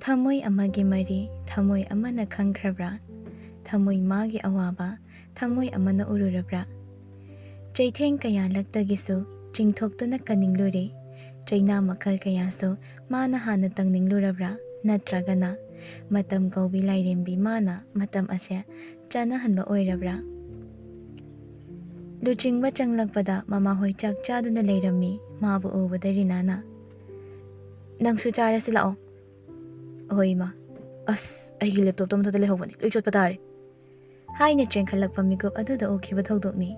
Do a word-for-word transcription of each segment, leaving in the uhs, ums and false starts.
ꯊꯃꯣꯏ ꯑꯃꯒꯤ ꯃꯔꯤ ꯊꯃꯣꯏ ꯑꯃꯅ ꯈꯪꯈ꯭ꯔꯕ꯭ꯔꯥ? ꯊꯃꯣꯏ ꯃꯥꯒꯤ ꯑꯋꯥꯕ ꯊꯃꯣꯏ ꯑꯃꯅ ꯎꯔꯨꯔꯕ꯭ꯔꯥ? ꯆꯩꯊꯦꯡ ꯀꯌꯥ ꯂꯛꯇꯒꯤꯁꯨ ꯆꯤꯡꯊꯣꯛꯇꯨꯅ ꯀꯟꯅꯤꯡꯂꯨꯔꯦ꯫ ꯆꯩꯅꯥ ꯃꯈꯜ ꯀꯌꯥꯁꯨ ꯃꯥꯅ ꯍꯥꯟꯅ ꯇꯪꯅꯤꯡꯂꯨꯔꯕ꯭ꯔꯥ? ꯅꯠꯇ꯭ꯔꯒꯅ ꯃꯇꯝ ꯀꯧꯕꯤ ꯂꯥꯏꯔꯦꯝꯕꯤ ꯃꯥꯅ ꯃꯇꯝ ꯑꯁꯦ ꯆꯥꯅꯍꯟꯕ ꯑꯣꯏꯔꯕ꯭ꯔꯥ? ꯂꯨꯆꯤꯡꯕ ꯆꯪꯂꯛꯄꯗ ꯃꯃꯥꯍꯣꯏ ꯆꯥꯛ ꯆꯥꯗꯨꯅ ꯂꯩꯔꯝꯃꯤ꯫ ꯃꯥꯕꯨ ꯎꯕꯗ ꯔꯤꯅꯥꯅ, "ꯅꯪꯁꯨ ꯆꯥꯔꯁꯤ ꯂꯥꯛꯑꯣ꯫" "ꯑꯍꯣꯏ ꯏꯃꯥ꯫ ꯑꯁ, ꯑꯩꯒꯤ ꯂꯦꯞꯇꯣꯞꯇꯣ ꯃꯊꯛꯇ ꯂꯩꯍꯧꯕꯅꯤ, ꯂꯣꯏ ꯆꯣꯠꯄ ꯇꯥꯔꯦ," ꯍꯥꯏꯅ ꯆꯦꯟꯈꯠꯂꯛꯄ ꯃꯤꯀꯨꯞ ꯑꯗꯨꯗ ꯎꯈꯤꯕ ꯊꯧꯗꯣꯛꯅꯤ꯫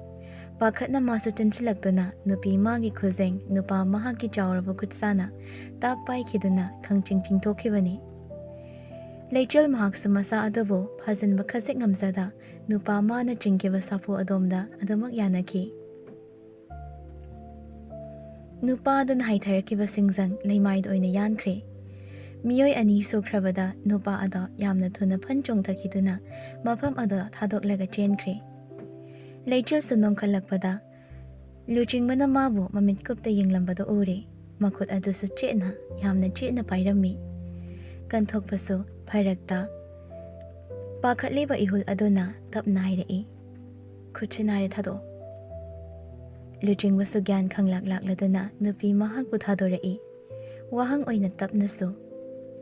ꯄꯥꯈꯠꯅ ꯃꯥꯁꯨ ꯆꯦꯟꯁꯤꯜꯂꯛꯇꯨꯅ ꯅꯨꯄꯤ ꯃꯥꯒꯤ ꯈꯨꯖꯦꯡ, ꯅꯨꯄꯥ ꯃꯍꯥꯛꯀꯤ ꯆꯥꯎꯔꯕ ꯈꯨꯠꯁꯥꯅ ꯇꯥꯞ ꯄꯥꯏꯈꯤꯗꯨꯅ ꯈꯪꯆꯤꯡ ꯆꯤꯡꯊꯣꯛꯈꯤꯕꯅꯤ꯫ ꯂꯩꯆꯤꯜ ꯃꯍꯥꯛꯁꯨ ꯃꯁꯥ ꯑꯗꯨꯕꯨ ꯐꯥꯖꯤꯟꯕ ꯈꯖꯤꯛ ꯉꯝꯖꯗ ꯅꯨꯄꯥ ꯃꯥꯅ ꯆꯤꯡꯈꯤꯕ ꯁꯥꯐꯨ ꯑꯗꯣꯝꯗ ꯑꯗꯨꯃꯛ ꯌꯥꯅꯈꯤ꯫ ꯅꯨꯄꯥ ꯑꯗꯨꯅ ꯍꯥꯏꯊꯔꯛꯈꯤꯕ ꯁꯤꯡꯖꯪ ꯂꯩꯃꯥꯏꯗ ꯑꯣꯏꯅ ꯌꯥꯟꯈ꯭ꯔꯦ꯫ ꯃꯤꯑꯣꯏ ꯑꯅꯤ ꯁꯨꯈ꯭ꯔꯕꯗ ꯅꯨꯄꯥ ꯑꯗꯣ ꯌꯥꯝꯅ ꯊꯨꯅ ꯐꯟ ꯆꯣꯡꯊꯈꯤꯗꯨꯅ ꯃꯐꯝ ꯑꯗꯣ ꯊꯥꯗꯣꯛꯂꯒ ꯆꯦꯟꯈ꯭ꯔꯦ꯫ ꯂꯩꯆꯤꯜꯁꯨ ꯅꯣꯡꯈꯠꯂꯛꯄꯗ ꯂꯨꯆꯤꯡꯕꯅ ꯃꯥꯕꯨ ꯃꯃꯤꯠ ꯀꯨꯞꯇ ꯌꯦꯡꯂꯝꯕꯗꯨ ꯎꯔꯦ꯫ ꯃꯈꯨꯠ ꯑꯗꯨꯁꯨ ꯆꯦꯠꯅ, ꯌꯥꯝꯅ ꯆꯦꯠꯅ ꯄꯥꯏꯔꯝꯃꯤ꯫ ꯀꯟꯊꯣꯛꯄꯁꯨ ꯐꯔꯛꯇ ꯄꯥꯈꯠꯂꯤꯕ ꯏꯍꯨꯜ ꯑꯗꯨꯅ ꯇꯞꯅ ꯍꯥꯏꯔꯛꯏ, "ꯈꯨꯠꯁꯤ ꯅꯥꯔꯦ, ꯊꯥꯗꯣꯛꯑꯣ꯫" ꯂꯨꯆꯤꯡꯕꯁꯨ ꯒ꯭ꯌꯥꯟ ꯈꯪꯂꯥꯛ ꯂꯥꯛꯂꯗꯨꯅ ꯅꯨꯄꯤ ꯃꯍꯥꯛꯄꯨ ꯊꯥꯗꯣꯔꯛꯏ꯫ ꯋꯥꯍꯪ ꯑꯣꯏꯅ ꯇꯞꯅꯁꯨ,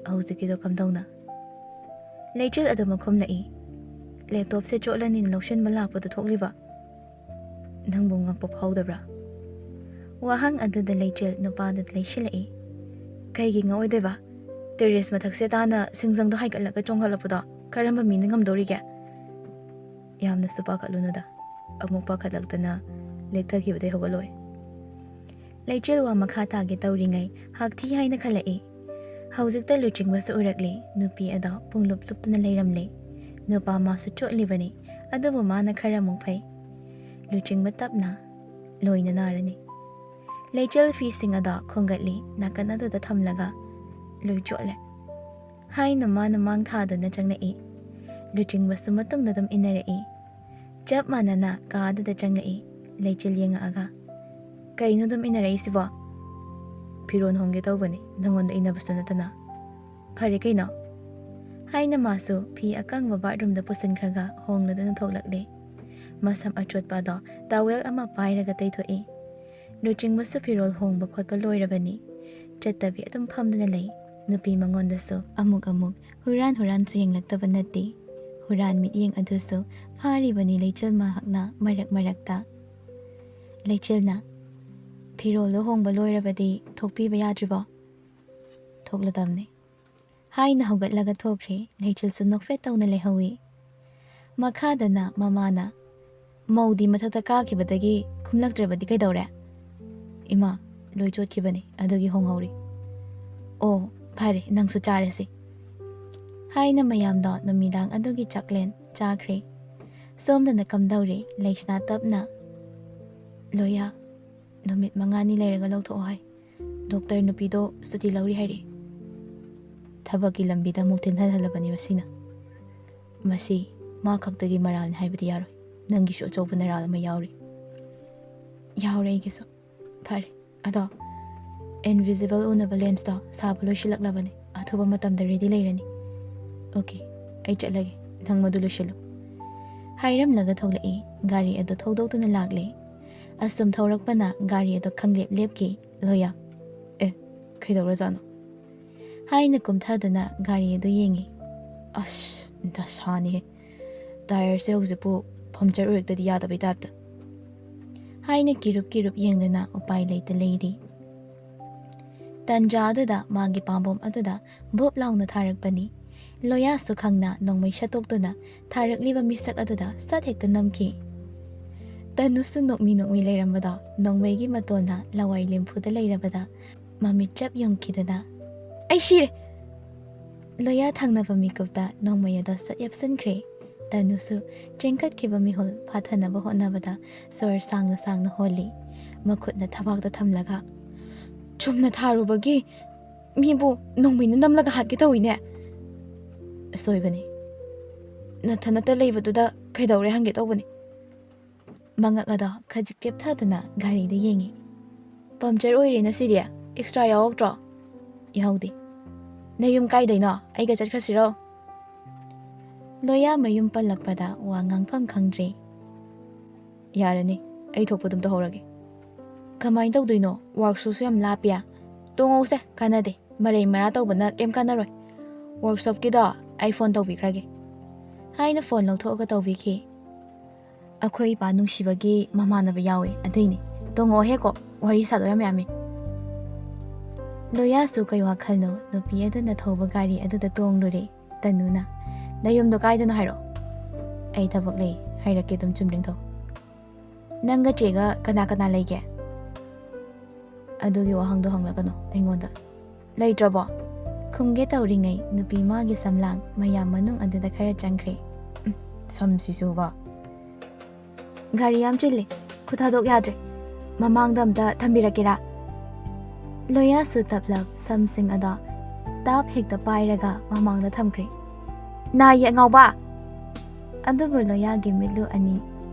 "ꯍꯧꯖꯤꯛꯀꯤꯗꯣ ꯀꯝꯗꯧꯅ?" ꯂꯩꯆꯤꯜ ꯑꯗꯨꯃꯛ ꯈꯨꯝꯂꯛꯏ, "ꯂꯦꯞꯇꯣꯞꯁꯦ ꯆꯣꯠꯂꯅꯤꯅ ꯂꯧꯁꯤꯟꯕ ꯂꯥꯛꯄꯗ ꯊꯣꯛꯂꯤꯕ꯫ ꯅꯪꯕꯨ ꯉꯛꯄ ꯐꯥꯎꯗꯕ꯭ꯔꯥ?" ꯋꯥꯍꯪ ꯑꯗꯨꯗ ꯂꯩꯆꯤꯜ ꯅꯨꯄꯥꯗꯨꯗ ꯂꯩꯁꯤꯜꯂꯛꯏ꯫ "ꯀꯩꯒꯤ ꯉꯛꯑꯣꯏꯗꯣꯏꯕ? ꯇꯦꯔꯦꯁ ꯃꯊꯛꯁꯦ ꯇꯥꯅ ꯁꯤꯡꯖꯪꯗꯣ ꯍꯥꯏꯒꯠꯂꯒ ꯆꯣꯡꯈꯠꯂꯛꯄꯗꯣ ꯀꯔꯝꯕ ꯃꯤꯅ ꯉꯝꯗꯧꯔꯤꯒꯦ?" "ꯌꯥꯝꯅꯁꯨ ꯄꯥꯈꯠꯂꯨꯅꯨꯗ, ꯑꯃꯨꯛ ꯄꯥꯈꯠꯂꯛꯇꯅ ꯂꯦꯛꯊꯈꯤꯕꯗꯩ ꯍꯧꯒꯠꯂꯣꯏ꯫" ꯂꯩꯆꯤꯜ ꯋꯥ ꯃꯈꯥ ꯇꯥꯒꯦ ꯇꯧꯔꯤꯉꯩ ꯍꯥꯛꯊꯤ ꯍꯥꯏꯅ ꯈꯜꯂꯛꯏ꯫ ꯍꯧꯖꯤꯛꯇ ꯂꯨꯆꯤꯡꯕꯁꯨ ꯎꯔꯛꯂꯦ꯫ ꯅꯨꯄꯤ ꯑꯗꯣ ꯄꯨꯡꯂꯨꯞ ꯂꯨꯞꯇꯨꯅ ꯂꯩꯔꯝꯂꯦ꯫ ꯅꯨꯄꯥ ꯃꯥꯁꯨ ꯆꯣꯠꯂꯤꯕꯅꯤ, ꯑꯗꯨꯕꯨ ꯃꯥꯅ ꯈꯔ ꯑꯃꯨꯛ ꯐꯩ꯫ ꯂꯨꯆꯤꯡꯕ ꯇꯞꯅ, "ꯂꯣꯏꯅ ꯅꯥꯔꯅꯤ꯫" ꯂꯩꯆꯤꯜ ꯐꯤꯁꯤꯡ ꯑꯗꯣ ꯈꯣꯝꯒꯠꯂꯤ, ꯅꯥꯀꯟ ꯑꯗꯨꯗ ꯊꯝꯂꯒ, "ꯂꯣꯏ ꯆꯣꯠꯂꯦ," ꯍꯥꯏꯅ ꯃꯥꯅ ꯃꯥꯡ ꯊꯥꯗꯨꯅ ꯆꯪꯂꯛꯏ꯫ ꯂꯨꯆꯤꯡꯕꯁꯨ ꯃꯇꯨꯡꯗ ꯑꯗꯨꯝ ꯏꯟꯅꯔꯛꯏ꯫ ꯆꯞ ꯃꯥꯟꯅꯅ ꯀꯥ ꯑꯗꯨꯗ ꯆꯪꯂꯛꯏ꯫ ꯂꯩꯆꯤꯜ ꯌꯦꯡꯉꯛꯑꯒ, "ꯀꯩꯅꯣ ꯑꯗꯨꯝ ꯏꯟꯅꯔꯛꯏꯁꯤꯕꯣ?" "ꯐꯤꯔꯣꯜ ꯍꯣꯡꯒꯦ ꯇꯧꯕꯅꯤ, ꯅꯪꯉꯣꯟꯗ ꯏꯟꯅꯕꯁꯨ ꯅꯠꯇꯅ꯫" "ꯐꯔꯦ ꯀꯩꯅꯣ?" ꯍꯥꯏꯅ ꯃꯥꯁꯨ ꯐꯤ ꯑꯀꯪꯕ ꯕꯥꯠꯔꯨꯝꯗ ꯄꯨꯁꯤꯟꯈ꯭ꯔꯒ ꯍꯣꯡꯂꯗꯨꯅ ꯊꯣꯛꯂꯛꯂꯦ꯫ ꯃꯁꯝ ꯑꯆꯣꯠꯄ ꯑꯗꯣ ꯇꯥꯋꯦꯜ ꯑꯃ ꯄꯥꯏꯔꯒ ꯇꯩꯊꯣꯛꯏ꯫ ꯂꯨꯆꯤꯡꯕꯁꯨ ꯐꯤꯔꯣꯜ ꯍꯣꯡꯕ ꯈꯣꯠꯄ ꯂꯣꯏꯔꯕꯅꯤ꯫ ꯆꯠꯇꯕꯤ ꯑꯗꯨꯝ ꯐꯝꯗꯨꯅ ꯂꯩ꯫ ꯅꯨꯄꯤ ꯃꯉꯣꯟꯗꯁꯨ ꯑꯃꯨꯛ ꯑꯃꯨꯛ ꯍꯨꯔꯥꯟ ꯍꯨꯔꯥꯟꯁꯨ ꯌꯦꯡꯂꯛꯇꯕ ꯅꯠꯇꯦ꯫ ꯍꯨꯔꯥꯟ ꯃꯤꯠꯌꯦꯡ ꯑꯗꯨꯁꯨ ꯐꯥꯔꯤꯕꯅꯤ ꯂꯩꯆꯤꯜ ꯃꯍꯥꯛꯅ ꯃꯔꯛ ꯃꯔꯛꯇ꯫ ꯂꯩꯆꯤꯜꯅ, "ꯐꯤꯔꯣꯜꯗꯣ ꯍꯣꯡꯕ ꯂꯣꯏꯔꯕꯗꯤ ꯊꯣꯛꯄꯤꯕ ꯌꯥꯗ꯭ꯔꯤꯕꯣ?" "ꯊꯣꯛꯂꯗꯕꯅꯤ" ꯍꯥꯏꯅ ꯍꯧꯒꯠꯂꯒ ꯊꯣꯛꯈ꯭ꯔꯦ꯫ ꯂꯩꯆꯤꯜꯁꯨ ꯅꯣꯛꯐꯦꯠ ꯇꯧꯅ ꯂꯩꯍꯧꯏ꯫ ꯃꯈꯥꯗꯅ ꯃꯃꯥꯅ, "ꯃꯧꯗꯤ ꯃꯊꯛꯇ ꯀꯥꯈꯤꯕꯗꯒꯤ ꯈꯨꯝꯂꯛꯇ꯭ꯔꯕꯗꯤ ꯀꯩꯗꯧꯔꯦ?" "ꯏꯃꯥ, ꯂꯣꯏ ꯆꯣꯠꯈꯤꯕꯅꯤ, ꯑꯗꯨꯒꯤ ꯍꯣꯡꯍꯧꯔꯤ"꯫ "ꯑꯣ, ꯐꯔꯦ, ꯅꯪꯁꯨ ꯆꯥꯔꯁꯤ" ꯍꯥꯏꯅ ꯃꯌꯥꯝꯗꯣ ꯅꯨꯃꯤꯗꯥꯡ ꯑꯗꯨꯒꯤ ꯆꯥꯛꯂꯦꯟ ꯆꯥꯈ꯭ꯔꯦ꯫ ꯁꯣꯝꯗꯅ ꯀꯝꯗꯧꯔꯤ? ꯂꯩꯁꯅꯥ ꯇꯞꯅ, "ꯂꯣꯌꯥ, ꯅꯨꯃꯤꯠ ꯃꯉꯥꯅꯤ ꯂꯩꯔꯒ ꯂꯧꯊꯣꯛꯑꯣ ꯍꯥꯏ꯫ ꯗꯣꯛꯇꯔ ꯅꯨꯄꯤꯗꯣ ꯁꯨꯇꯤ ꯂꯧꯔꯤ ꯍꯥꯏꯔꯛꯏ꯫ ꯊꯕꯛꯀꯤ ꯂꯝꯕꯤꯗ ꯑꯃꯨꯛ ꯊꯤꯟꯊꯍꯜꯂꯕꯅꯤ ꯃꯁꯤꯅ꯫ ꯃꯁꯤ ꯃꯥ ꯈꯛꯇꯒꯤ ꯃꯔꯥꯜꯅꯤ ꯍꯥꯏꯕꯗꯤ ꯌꯥꯔꯣꯏ꯫ ꯅꯪꯒꯤꯁꯨ ꯑꯆꯧꯕ ꯅꯔꯥꯜ ꯑꯃ ꯌꯥꯎꯔꯤ"꯫ "ꯌꯥꯎꯔꯦ ꯑꯩꯒꯤꯁꯨ"꯫ "ꯐꯔꯦ꯫ ꯑꯗꯣ, ꯏꯟꯚꯤꯖꯤꯕꯜ ꯎꯅꯕ ꯂꯦꯟꯁꯇꯣ ꯁꯥꯕ ꯂꯣꯏꯁꯤꯜꯂꯛꯂꯕꯅꯤ꯫ ꯑꯊꯨꯕ ꯃꯇꯝꯗ ꯔꯦꯗꯤ ꯂꯩꯔꯅꯤ"꯫ "ꯑꯣꯀꯦ, ꯑꯩ ꯆꯠꯂꯒꯦ꯫ ꯅꯪ ꯃꯗꯨ ꯂꯣꯏꯁꯤꯜꯂꯨ"꯫ ꯍꯥꯏꯔꯝꯂꯒ ꯊꯣꯛꯂꯛꯏ꯫ ꯒꯥꯔꯤ ꯑꯗꯨ ꯊꯧꯗꯣꯛꯇꯨꯅ ꯂꯥꯛꯂꯦ꯫ ꯑꯁꯨꯝ ꯊꯧꯔꯛꯄꯅ ꯒꯥꯔꯤ ꯑꯗꯨ ꯈꯪꯂꯦꯞ ꯂꯦꯞꯈꯤ꯫ "ꯂꯣꯌꯥ, ꯑꯦ, ꯀꯩꯗꯧꯔꯖꯥꯠꯅꯣ?" ꯍꯥꯏꯅ ꯀꯨꯝꯊꯗꯨꯅ ꯒꯥꯔꯤ ꯑꯗꯨ ꯌꯦꯡꯉꯤ꯫ "ꯑꯁ, ꯗꯁꯥꯅꯤꯍꯦ꯫ ꯇꯥꯌꯔꯁꯦ ꯍꯧꯖꯤꯛꯄꯨ ꯄꯝꯆꯔ ꯑꯣꯏꯔꯛꯇꯗꯤ ꯌꯥꯗꯕꯩ ꯇꯥꯏꯞꯇ"꯫ ꯍꯥꯏꯅ ꯀꯤꯔꯨꯞ ꯀꯤꯔꯨꯞ ꯌꯦꯡꯗꯨꯅ ꯎꯄꯥꯏ ꯂꯩꯇ ꯂꯩꯔꯤ꯫ ꯇꯟꯖꯥ ꯑꯗꯨꯗ ꯃꯥꯒꯤ ꯄꯥꯝꯕꯣꯝ ꯑꯗꯨꯗ ꯚꯨꯞ ꯂꯥꯎꯅ ꯊꯥꯔꯛꯄꯅꯤ꯫ ꯂꯣꯌꯥꯁꯨ ꯈꯪꯅ ꯅꯣꯡꯃꯩ ꯁꯠꯇꯣꯛꯇꯨꯅ ꯊꯥꯔꯛꯂꯤꯕ ꯃꯤꯁꯛ ꯑꯗꯨꯗ ꯁꯠ ꯍꯦꯛꯇ ꯅꯝꯈꯤ꯫ ꯇꯅꯨꯁꯨ ꯅꯣꯛꯃꯤ ꯅꯣꯛꯃꯤ ꯂꯩꯔꯝꯕꯗꯣ ꯅꯣꯡꯃꯩꯒꯤ ꯃꯇꯣꯟꯅ ꯂꯋꯥꯏ ꯂꯦꯝꯐꯨꯗ ꯂꯩꯔꯕꯗ ꯃꯃꯤꯠ ꯆꯞ ꯌꯨꯡꯈꯤꯗꯨꯅ, "ꯑꯩ ꯁꯤꯔꯦ!" ꯂꯣꯌꯥ ꯊꯪꯅꯕ ꯃꯤꯀꯨꯞꯇ ꯅꯣꯡꯃꯩ ꯑꯗꯣ ꯁꯠ ꯌꯥꯞꯁꯤꯟꯈ꯭ꯔꯦ꯫ ꯇꯅꯨꯁꯨ ꯆꯦꯟꯈꯠꯈꯤꯕ ꯃꯤꯍꯨꯜ ꯐꯥꯊꯅꯕ ꯍꯣꯠꯅꯕꯗ ꯁꯣꯔ ꯁꯥꯡꯅ ꯁꯥꯡꯅ ꯍꯣꯜꯂꯤ꯫ ꯃꯈꯨꯠꯅ ꯊꯕꯥꯛꯇ ꯊꯝꯂꯒ, "ꯆꯨꯝꯅ ꯊꯥꯔꯨꯕꯒꯤ ꯃꯤꯕꯨ ꯅꯣꯡꯃꯩꯅ ꯅꯝꯂꯒ ꯍꯥꯠꯀꯦ ꯇꯧꯏꯅꯦ"꯫ "ꯑꯁꯣꯏꯕꯅꯤ꯫ ꯅꯊꯟꯅꯇ ꯂꯩꯕꯗꯨꯗ ꯀꯩꯗꯧꯔꯦ ꯍꯪꯒꯦ ꯇꯧꯕꯅꯤ"꯫ ꯃꯉꯛ ꯑꯗꯣ ꯈꯖꯤꯛ ꯇꯦꯞꯊꯗꯨꯅ ꯒꯥꯔꯤꯗ ꯌꯦꯡꯉꯤ꯫ "ꯄꯝꯆꯔ ꯑꯣꯏꯔꯦꯅ ꯁꯤꯗꯤ꯫ ꯑꯦꯛꯁꯇ꯭ꯔꯥ ꯌꯥꯎꯔꯛꯇ꯭ꯔꯣ?" "ꯌꯥꯎꯗꯦ"꯫ "ꯅꯌꯨꯝ ꯀꯥꯏꯗꯩꯅꯣ? ꯑꯩꯒ ꯆꯠꯈ꯭ꯔꯁꯤꯔꯣ?" ꯂꯣꯌꯥ ꯃꯌꯨꯝ ꯄꯜꯂꯛꯄꯗ ꯋꯥ ꯉꯥꯡꯐꯝ ꯈꯪꯗ꯭ꯔꯦ꯫ "ꯌꯥꯔꯅꯤ, ꯑꯩ ꯊꯣꯛꯄ ꯑꯗꯨꯝ ꯇꯧꯍꯧꯔꯒꯦ꯫" "ꯀꯃꯥꯏꯅ ꯇꯧꯗꯣꯏꯅꯣ? ꯋꯥꯔꯛꯁꯣꯞꯁꯨ ꯌꯥꯝ ꯂꯥꯞꯄꯤꯌꯥ꯫ ꯇꯣꯡꯉꯧꯁꯦ, ꯀꯥꯟꯅꯗꯦ꯫ ꯃꯔꯩ ꯃꯔꯥ ꯇꯧꯕꯅ ꯀꯩꯝ ꯀꯥꯟꯅꯔꯣꯏ꯫ ꯋꯥꯔꯛꯁꯣꯞꯀꯤꯗꯣ ꯑꯩ ꯐꯣꯟ ꯇꯧꯕꯤꯈ꯭ꯔꯒꯦ," ꯍꯥꯏꯅ ꯐꯣꯟ ꯂꯧꯊꯣꯛꯑꯒ ꯇꯧꯕꯤꯈꯤ꯫ "ꯑꯩꯈꯣꯏ ꯏꯄꯥ ꯅꯨꯡꯁꯤꯕꯒꯤ ꯃꯃꯥꯟꯅꯕ ꯌꯥꯎꯋꯦ, ꯑꯗꯨꯏꯅꯦ꯫ ꯇꯣꯡꯉꯛꯑꯣꯍꯦꯀꯣ, ꯋꯥꯔꯤ ꯁꯥꯗꯣꯏ ꯌꯥꯝ ꯌꯥꯝꯃꯤ꯫" ꯂꯣꯌꯥꯁꯨ ꯀꯩ ꯋꯥꯈꯜꯅꯣ ꯅꯨꯄꯤ ꯑꯗꯨꯅ ꯊꯧꯕ ꯒꯥꯔꯤ ꯑꯗꯨꯗ ꯇꯣꯡꯂꯨꯔꯦ꯫ ꯇꯅꯨꯅ, "ꯅꯌꯨꯝꯗꯣ ꯀꯥꯏꯗꯅꯣ ꯍꯥꯏꯔꯣ꯫ ꯑꯩ ꯊꯕꯛ ꯂꯩ, ꯍꯥꯏꯔꯛꯀꯦ ꯑꯗꯨꯝ ꯆꯨꯝꯗ꯭ꯔꯤꯡꯊꯧ꯫ ꯅꯪꯒ ꯆꯦꯒ ꯀꯅꯥ ꯀꯅꯥ ꯂꯩꯒꯦ?" "ꯑꯗꯨꯒꯤ ꯋꯥꯍꯪꯗꯣ ꯍꯪꯂꯛꯀꯅꯨ ꯑꯩꯉꯣꯟꯗ꯫" "ꯂꯩꯇ꯭ꯔꯕꯣ?" ꯈꯨꯝꯒꯦ ꯇꯧꯔꯤꯉꯩ ꯅꯨꯄꯤ ꯃꯥꯒꯤ ꯁꯝꯂꯥꯡ ꯃꯌꯥꯝ ꯃꯅꯨꯡ ꯑꯗꯨꯗ ꯈꯔ ꯆꯪꯈ꯭ꯔꯦ꯫ "ꯎꯝ, ꯁꯝꯁꯤꯁꯨꯕ꯫" "ꯒꯥꯔꯤ ꯌꯥꯝ ꯆꯤꯜꯂꯤ, ꯈꯨꯠ ꯊꯥꯗꯣꯛ ꯌꯥꯗ꯭ꯔꯦ꯫ ꯃꯃꯥꯡꯗ ꯑꯝꯇ ꯊꯝꯕꯤꯔꯛꯀꯦꯔꯥ?" ꯂꯣꯌꯥꯁꯨ ꯇꯞꯂꯞ ꯁꯝꯁꯤꯡ ꯑꯗꯣ ꯇꯞ ꯍꯦꯛꯇ ꯄꯥꯏꯔꯒ ꯃꯃꯥꯡꯗ ꯊꯝꯈ꯭ꯔꯦ꯫ "ꯅꯥꯏꯌꯦ ꯑꯉꯥꯎꯕ!" ꯑꯗꯨꯕꯨ ꯂꯣꯌꯥꯒꯤ ꯃꯤꯠꯂꯨ ꯑꯅꯤ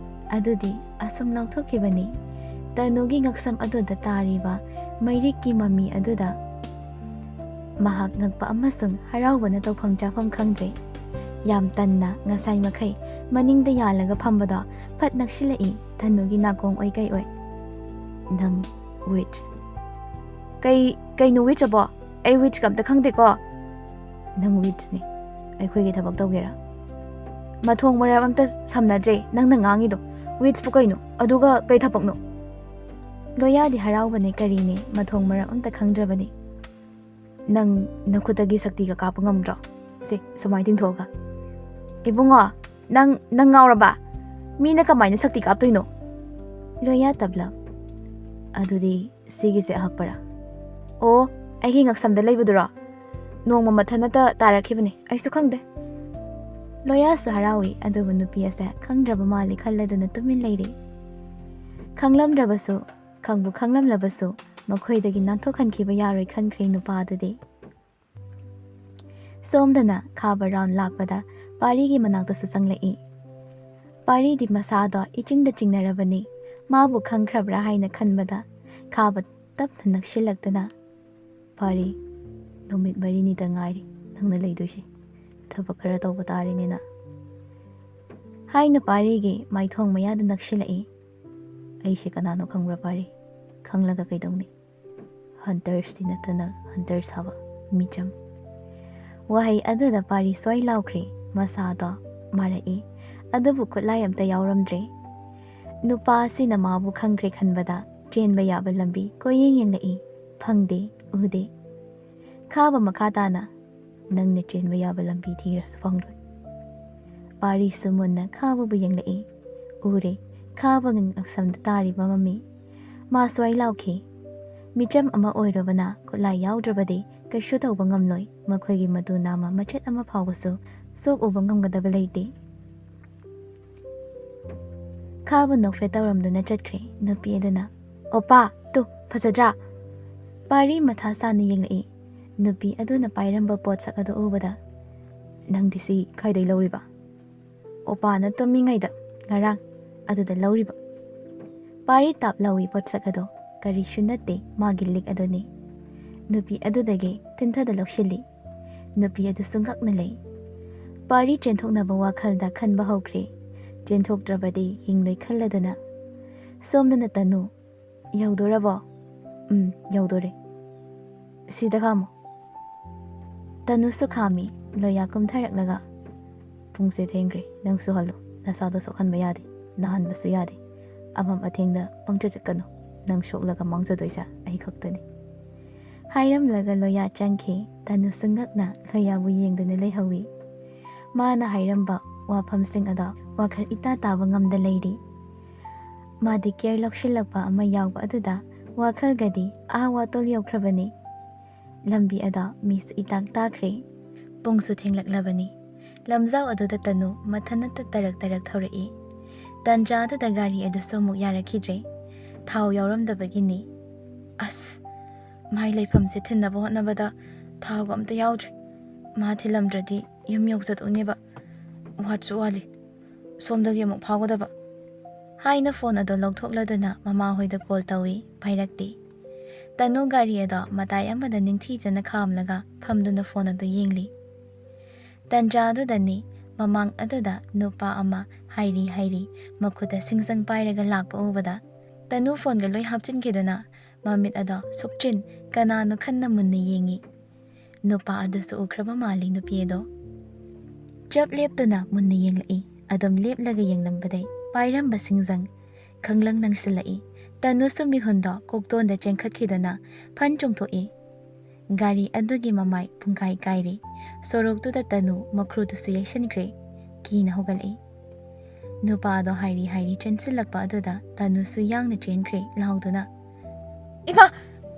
ꯑꯗꯨꯗꯤ ꯑꯁꯨꯝ ꯂꯥꯎꯊꯣꯛꯈꯤꯕꯅꯤ꯫ ꯇꯅꯨꯒꯤ ꯉꯛꯁꯝ ꯑꯗꯨꯗ ꯇꯥꯔꯤꯕ ꯃꯩꯔꯤꯛꯀꯤ ꯃꯃꯤ ꯑꯗꯨꯗ ꯃꯍꯥꯛ ꯉꯛꯄ ꯑꯃꯁꯨꯡ ꯍꯔꯥꯎꯕꯅ ꯇꯧꯐꯝ ꯆꯥꯐꯝ ꯈꯪꯗ꯭ꯔꯦ꯫ ꯌꯥꯝ ꯇꯟꯅ ꯉꯁꯥꯏ ꯃꯈꯩ ꯃꯅꯤꯡꯗ ꯌꯥꯜꯂꯒ ꯐꯝꯕꯗꯣ ꯐꯠ ꯅꯛꯁꯤꯜꯂꯛꯏ, ꯇꯅꯨꯒꯤ ꯅꯥꯀꯣꯡ ꯑꯣꯏ ꯀꯩ ꯑꯣꯏ꯫ "ꯅꯪ ꯋꯤꯠꯆ꯫" "ꯀꯩ, ꯀꯩꯅꯣ ꯋꯤꯠꯆ ꯑꯕꯣ? ꯑꯩ ꯋꯤꯠꯆꯀ ꯑꯝꯇ ꯈꯪꯗꯦꯀꯣ꯫" "ꯅꯪ ꯋꯤꯠꯆꯅꯤ, ꯑꯩꯈꯣꯏꯒꯤ ꯊꯕꯛ ꯇꯧꯒꯦꯔꯥ?" "ꯃꯊꯣꯡ ꯃꯔꯝ ꯑꯝꯇ ꯁꯝꯅꯗ꯭ꯔꯦ ꯅꯪꯅ ꯉꯥꯡꯉꯤꯗꯣ꯫ ꯋꯤꯠꯆꯄꯨ ꯀꯩꯅꯣ? ꯑꯗꯨꯒ ꯀꯩ ꯊꯕꯛꯅꯣ?" ꯂꯣꯌꯥꯗꯤ ꯍꯔꯥꯎꯕꯅꯦ ꯀꯔꯤꯅꯦ, ꯃꯊꯣꯡ ꯃꯔꯝ ꯑꯝꯇ ꯈꯪꯗ꯭ꯔꯕꯅꯤ꯫ "ꯅꯪ ꯅꯈꯨꯠꯇꯒꯤ ꯁꯛꯇꯤꯒ ꯀꯥꯞꯄ ꯉꯝꯗ꯭ꯔꯣ? ꯁꯦ, ꯁꯨꯃꯥꯏꯅ ꯇꯤꯡꯊꯣꯛꯑꯒ꯫" "ꯏꯕꯨꯡꯉꯣ, ꯅꯪ, ꯅꯪ ꯉꯥꯎꯔꯕ? ꯃꯤꯅ ꯀꯃꯥꯏꯅ ꯁꯛꯇꯤ ꯀꯥꯞꯇꯣꯏꯅꯣ?" ꯂꯣꯌꯥ ꯇꯞꯂꯞ, "ꯑꯗꯨꯗꯤ ꯁꯤꯒꯤꯁꯦ ꯑꯍꯛꯄꯔꯥ?" "ꯑꯣ, ꯑꯩꯒꯤ ꯉꯛꯁꯝꯗ ꯂꯩꯕꯗꯨꯔꯣ? ꯅꯣꯡꯃ ꯃꯊꯟꯇ ꯇꯥꯔꯛꯈꯤꯕꯅꯦ, ꯑꯩꯁꯨ ꯈꯪꯗꯦ꯫" ꯂꯣꯌꯥꯁꯨ ꯍꯔꯥꯎꯏ, ꯑꯗꯨꯕꯨ ꯅꯨꯄꯤ ꯑꯁꯦ ꯈꯪꯗ꯭ꯔꯕ ꯃꯥꯜꯂꯤ ꯈꯜꯂꯗꯨꯅ ꯇꯨꯃꯤꯟ ꯂꯩꯔꯤ꯫ ꯈꯪꯂꯝꯗ꯭ꯔꯕꯁꯨ, ꯈꯪꯕꯨ ꯈꯪꯂꯝꯂꯕꯁꯨ, ꯃꯈꯣꯏꯗꯒꯤ ꯅꯥꯟꯊꯣꯛꯍꯟꯈꯤꯕ ꯌꯥꯔꯣꯏ ꯈꯟꯈ꯭ꯔꯦ ꯅꯨꯄꯥ ꯑꯗꯨꯗꯤ꯫ ꯁꯣꯝꯗꯅ ꯈꯥꯕ ꯔꯥꯎꯟ ꯂꯥꯛꯄꯗ ꯄꯥꯔꯤꯒꯤ ꯃꯅꯥꯛꯇꯁꯨ ꯆꯪꯂꯛꯏ꯫ ꯄꯥꯔꯤꯗꯤ ꯃꯁꯥꯗꯣ ꯏꯆꯤꯡꯗ ꯆꯤꯡꯅꯔꯕꯅꯤ꯫ ꯃꯥꯕꯨ ꯈꯪꯈ꯭ꯔꯕ꯭ꯔꯥ ꯍꯥꯏꯅ ꯈꯟꯕꯗ ꯈꯥꯕ ꯇꯞꯅ ꯅꯛꯁꯤꯜꯂꯛꯇꯨꯅ, "ꯄꯥꯔꯤ, ꯅꯨꯃꯤꯠ ꯃꯔꯤꯅꯤꯗ ꯉꯥꯏꯔꯤ ꯅꯪꯅ ꯂꯩꯗꯣꯏꯁꯦ꯫ ꯊꯕꯛ ꯈꯔ ꯇꯧꯕ ꯇꯥꯔꯦꯅꯦ ꯅꯪ," ꯍꯥꯏꯅ ꯄꯥꯔꯤꯒꯤ ꯃꯥꯏꯊꯣꯡ ꯃꯌꯥꯗ ꯅꯛꯁꯤꯜꯂꯛꯏ꯫ "ꯑꯩꯁꯦ ꯀꯅꯥꯅꯣ ꯈꯪꯕ꯭ꯔꯥ ꯄꯥꯔꯤ? ꯈꯪꯂꯒ ꯀꯩꯗꯧꯅꯤ? ꯍꯟꯇꯔꯁꯇꯤ ꯅꯠꯇꯅ ꯍꯟꯇꯔ ꯁꯥꯕ ꯃꯤꯆꯝ꯫" ꯋꯥꯍꯩ ꯑꯗꯨꯗ ꯄꯥꯔꯤ ꯁ꯭ꯋꯥꯏ ꯂꯥꯎꯈ꯭ꯔꯦ꯫ ꯃꯁꯥꯗꯣ ꯃꯥꯔꯛꯏ, ꯑꯗꯨꯕꯨ ꯈꯨꯠꯂꯥꯏ ꯑꯝꯇ ꯌꯥꯎꯔꯝꯗ꯭ꯔꯦ꯫ ꯅꯨꯄꯥ ꯑꯁꯤꯅ ꯃꯥꯕꯨ ꯈꯪꯈ꯭ꯔꯦ ꯈꯟꯕꯗ ꯆꯦꯟꯕ ꯌꯥꯕ ꯂꯝꯕꯤ ꯀꯣꯏꯌꯦꯡ ꯌꯦꯡꯂꯛꯏ꯫ ꯐꯪꯗꯦ, ꯎꯗꯦ꯫ ꯈꯥꯕ ꯃꯈꯥ ꯇꯥꯅ ꯅꯪꯅ ꯆꯦꯟꯕ ꯌꯥꯕ ꯂꯝꯕꯤ ꯊꯤꯔꯁꯨ ꯐꯪꯂꯣꯏ꯫ ꯄꯥꯔꯤꯁꯨ ꯃꯨꯟꯅ ꯈꯥꯕꯕꯨ ꯌꯦꯡꯂꯛꯏ꯫ ꯎꯔꯦ, ꯈꯥꯕꯒꯤ ꯉꯛꯁꯝꯗ ꯇꯥꯔꯤꯕ ꯃꯃꯤ꯫ ꯃꯥ ꯁ꯭ꯋꯥꯏ ꯂꯥꯎꯈꯤ, "ꯃꯤꯆꯝ ꯑꯃ ꯑꯣꯏꯔꯕꯅ ꯈꯨꯠꯂꯥꯏ ꯌꯥꯎꯗ꯭ꯔꯕꯗꯤ ꯀꯩꯁꯨ ꯇꯧꯕ ꯉꯝꯂꯣꯏ꯫ ꯃꯈꯣꯏꯒꯤ ꯃꯇꯨ ꯅꯥꯝꯃ ꯃꯆꯦꯠ ꯑꯃ ꯐꯥꯎꯕꯁꯨ ꯁꯣꯛꯎꯕ ꯉꯝꯒꯗꯕ ꯂꯩꯇꯦ꯫" ꯈꯥꯕ ꯅꯣꯛꯐꯦꯠ ꯇꯧꯔꯝꯗꯨꯅ ꯆꯠꯈ꯭ꯔꯦ꯫ ꯅꯨꯄꯤ ꯑꯗꯨꯅ, "ꯑꯣꯄꯥ, ꯇꯨ, ꯐꯖꯗ꯭ꯔꯥ?" ꯄꯥꯔꯤ ꯃꯊꯥ ꯁꯥꯅ ꯌꯦꯡꯂꯛꯏ꯫ ꯅꯨꯄꯤ ꯑꯗꯨꯅ ꯄꯥꯏꯔꯝꯕ ꯄꯣꯠꯁꯛ ꯑꯗꯨ ꯎꯕꯗ, "ꯅꯪꯗꯤ ꯁꯤ ꯀꯥꯏꯗꯩ ꯂꯧꯔꯤꯕ?" "ꯑꯣꯄꯥꯅ ꯇꯨꯝꯃꯤꯉꯩꯗ ꯉꯔꯥꯡ ꯑꯗꯨꯗ ꯂꯧꯔꯤꯕ꯫" ꯄꯥꯔꯤ ꯇꯥꯞ ꯂꯧꯏ ꯄꯣꯠꯁꯛ ꯑꯗꯣ꯫ ꯀꯔꯤꯁꯨ ꯅꯠꯇꯦ, ꯃꯥꯒꯤ ꯂꯤꯛ ꯑꯗꯨꯅꯤ꯫ ꯅꯨꯄꯤ ꯑꯗꯨꯗꯒꯤ ꯊꯤꯟꯊꯗ ꯂꯧꯁꯤꯜꯂꯤ꯫ ꯅꯨꯄꯤ ꯑꯗꯨꯁꯨ ꯉꯛꯅ ꯂꯩ꯫ ꯄꯥꯔꯤ ꯆꯦꯟꯊꯣꯛꯅꯕ ꯋꯥꯈꯜꯗ ꯈꯟꯕ ꯍꯧꯈ꯭ꯔꯦ꯫ ꯆꯦꯟꯊꯣꯛꯇ꯭ꯔꯕꯗꯤ ꯍꯤꯡꯂꯣꯏ ꯈꯜꯂꯗꯨꯅ꯫ ꯁꯣꯝꯗꯅ ꯇꯅꯨ, "ꯌꯧꯗꯣꯔꯕꯣ?" "ꯎꯝ, ꯌꯧꯗꯣꯔꯦ꯫ ꯁꯤꯗ ꯈꯥꯝꯃꯣ꯫" ꯇꯅꯨꯁꯨ ꯈꯥꯝꯃꯤ꯫ ꯂꯣꯌꯥ ꯀꯨꯝꯊꯔꯛꯂꯒ, "ꯄꯨꯡꯁꯦ ꯊꯦꯡꯈ꯭ꯔꯦ, ꯅꯪꯁꯨ ꯍꯜꯂꯣ꯫ ꯅꯁꯥꯗꯣ ꯁꯣꯛꯍꯟꯕ ꯌꯥꯗꯦ, ꯅꯥꯍꯟꯕꯁꯨ ꯌꯥꯗꯦ꯫ ꯑꯃꯝ ꯑꯊꯦꯡꯗ ꯄꯪꯆꯠ ꯆꯠꯀꯅꯨ꯫ ꯅꯪ ꯁꯣꯛꯂꯒ ꯃꯥꯡꯖꯗꯣꯏꯁꯦ ꯑꯩ ꯈꯛꯇꯅꯤ꯫" ꯍꯥꯏꯔꯝꯂꯒ ꯂꯣꯌꯥ ꯆꯪꯈꯤ꯫ ꯇꯅꯨꯁꯨ ꯉꯛꯅ ꯂꯣꯌꯥꯕꯨ ꯌꯦꯡꯗꯨꯅ ꯂꯩꯍꯧꯏ꯫ ꯃꯥꯅ ꯍꯥꯏꯔꯝꯕ ꯋꯥꯐꯝꯁꯤꯡ ꯑꯗꯣ ꯋꯥꯈꯜ ꯏꯇꯥ ꯇꯥꯕ ꯉꯝꯗ ꯂꯩꯔꯤ꯫ ꯃꯥꯗꯤ ꯀꯦꯌꯔ ꯂꯧꯁꯤꯜꯂꯛꯄ ꯑꯃ ꯌꯥꯎꯕ ꯑꯗꯨꯗ ꯋꯥꯈꯜꯒꯗꯤ ꯑꯥ ꯋꯥꯇꯣꯜ ꯌꯧꯈ꯭ꯔꯕꯅꯤ꯫ ꯂꯝꯕꯤ ꯑꯗꯣ ꯃꯤꯁꯨ ꯏꯇꯥꯛ ꯇꯥꯈ꯭ꯔꯦ꯫ ꯄꯨꯡꯁꯨ ꯊꯦꯡꯂꯛꯂꯕꯅꯤ꯫ ꯂꯝꯖꯥꯎ ꯑꯗꯨꯗ ꯇꯅꯨ ꯃꯊꯟꯅꯇ ꯇꯔꯛ ꯇꯔꯛ ꯊꯧꯔꯛꯏ꯫ ꯇꯟꯖꯥ ꯑꯗꯨꯗ ꯒꯥꯔꯤ ꯑꯗꯨꯁꯨ ꯑꯃꯨꯛ ꯌꯥꯔꯛꯈꯤꯗ꯭ꯔꯦ꯫ ꯊꯥꯎ ꯌꯥꯎꯔꯝꯗꯕꯒꯤꯅꯤ꯫ ꯑꯁ, ꯃꯥꯏ ꯂꯩꯐꯝꯁꯦ ꯊꯤꯟꯅꯕ ꯍꯣꯠꯅꯕꯗ ꯊꯥꯎꯒ ꯑꯝꯇ ꯌꯥꯎꯗ꯭ꯔꯦ꯫ ꯃꯥ ꯊꯤꯜꯂꯝꯗ꯭ꯔꯗꯤ ꯌꯨꯝ ꯌꯧꯖꯗꯧꯅꯦꯕ꯫ ꯋꯥꯠꯁꯨ ꯋꯥꯠꯂꯤ꯫ ꯁꯣꯝꯗꯒꯤ ꯑꯃꯨꯛ ꯐꯥꯎꯒꯗꯕ꯫ ꯍꯥꯏꯅ ꯐꯣꯟ ꯑꯗꯨ ꯂꯧꯊꯣꯛꯂꯗꯨꯅ ꯃꯃꯥꯍꯣꯏꯗ ꯀꯣꯜ ꯇꯧꯏ, ꯄꯥꯏꯔꯛꯇꯦ꯫ ꯇꯅꯨ ꯒꯥꯔꯤ ꯑꯗꯣ ꯃꯇꯥꯏ ꯑꯃꯗ ꯅꯤꯡꯊꯤꯖꯅ ꯈꯥꯝꯂꯒ ꯐꯝꯗꯨꯅ ꯐꯣꯟ ꯑꯗꯨ ꯌꯦꯡꯂꯤ꯫ ꯇꯟꯖꯥ ꯑꯗꯨꯗꯅꯤ ꯃꯃꯥꯡ ꯑꯗꯨꯗ ꯅꯨꯄꯥ ꯑꯃ ꯍꯥꯏꯔꯤ ꯍꯥꯏꯔꯤ ꯃꯈꯨꯠꯇ ꯁꯤꯡꯖꯪ ꯄꯥꯏꯔꯒ ꯂꯥꯛꯄ ꯎꯕꯗ ꯇꯅꯨ ꯐꯣꯟꯒ ꯂꯣꯏ ꯍꯥꯞꯆꯤꯟꯈꯤꯗꯨꯅ ꯃꯃꯤꯠ ꯑꯗꯣ ꯁꯨꯞꯆꯤꯟ ꯀꯅꯥꯅꯣ ꯈꯟꯅ ꯃꯨꯟꯅ ꯌꯦꯡꯉꯤ꯫ ꯅꯨꯄꯥ ꯑꯗꯨꯁꯨ ꯎꯈ꯭ꯔꯕ ꯃꯥꯜꯂꯤ ꯅꯨꯄꯤ ꯑꯗꯣ꯫ ꯆꯞ ꯂꯦꯞꯇꯨꯅ ꯃꯨꯟꯅ ꯌꯦꯡꯂꯛꯏ꯫ ꯑꯗꯨꯝ ꯂꯦꯞꯂꯒ ꯌꯦꯡꯂꯝꯕꯗꯩ ꯄꯥꯏꯔꯝꯕ ꯁꯤꯡꯖꯪ ꯈꯪꯂꯪ ꯂꯪꯁꯤꯜꯂꯛꯏ꯫ ꯇꯅꯨꯁꯨ ꯃꯤꯍꯨꯟꯗꯣ ꯀꯣꯛꯇꯣꯟꯗ ꯆꯦꯟꯈꯠꯈꯤꯗꯨꯅ ꯐꯟ ꯆꯣꯡꯊꯣꯛꯏ꯫ ꯒꯥꯔꯤ ꯑꯗꯨꯒꯤ ꯃꯃꯥꯏ ꯄꯨꯡꯀꯥꯏ ꯀꯥꯏꯔꯦ꯫ ꯁꯣꯔꯣꯛꯇꯨꯗ ꯇꯅꯨ ꯃꯈ꯭ꯔꯨꯗꯨꯁꯨ ꯌꯩꯁꯤꯟꯈ꯭ꯔꯦ꯫ ꯀꯤꯅ ꯍꯧꯒꯠꯂꯛꯏ꯫ ꯅꯨꯄꯥ ꯑꯗꯣ ꯍꯥꯏꯔꯤ ꯍꯥꯏꯔꯤ ꯆꯦꯟꯁꯤꯜꯂꯛꯄ ꯑꯗꯨꯗ ꯇꯅꯨꯁꯨ ꯌꯥꯡꯅ ꯆꯦꯟꯈ꯭ꯔꯦ ꯂꯥꯎꯗꯨꯅ, "ꯏꯃꯥ,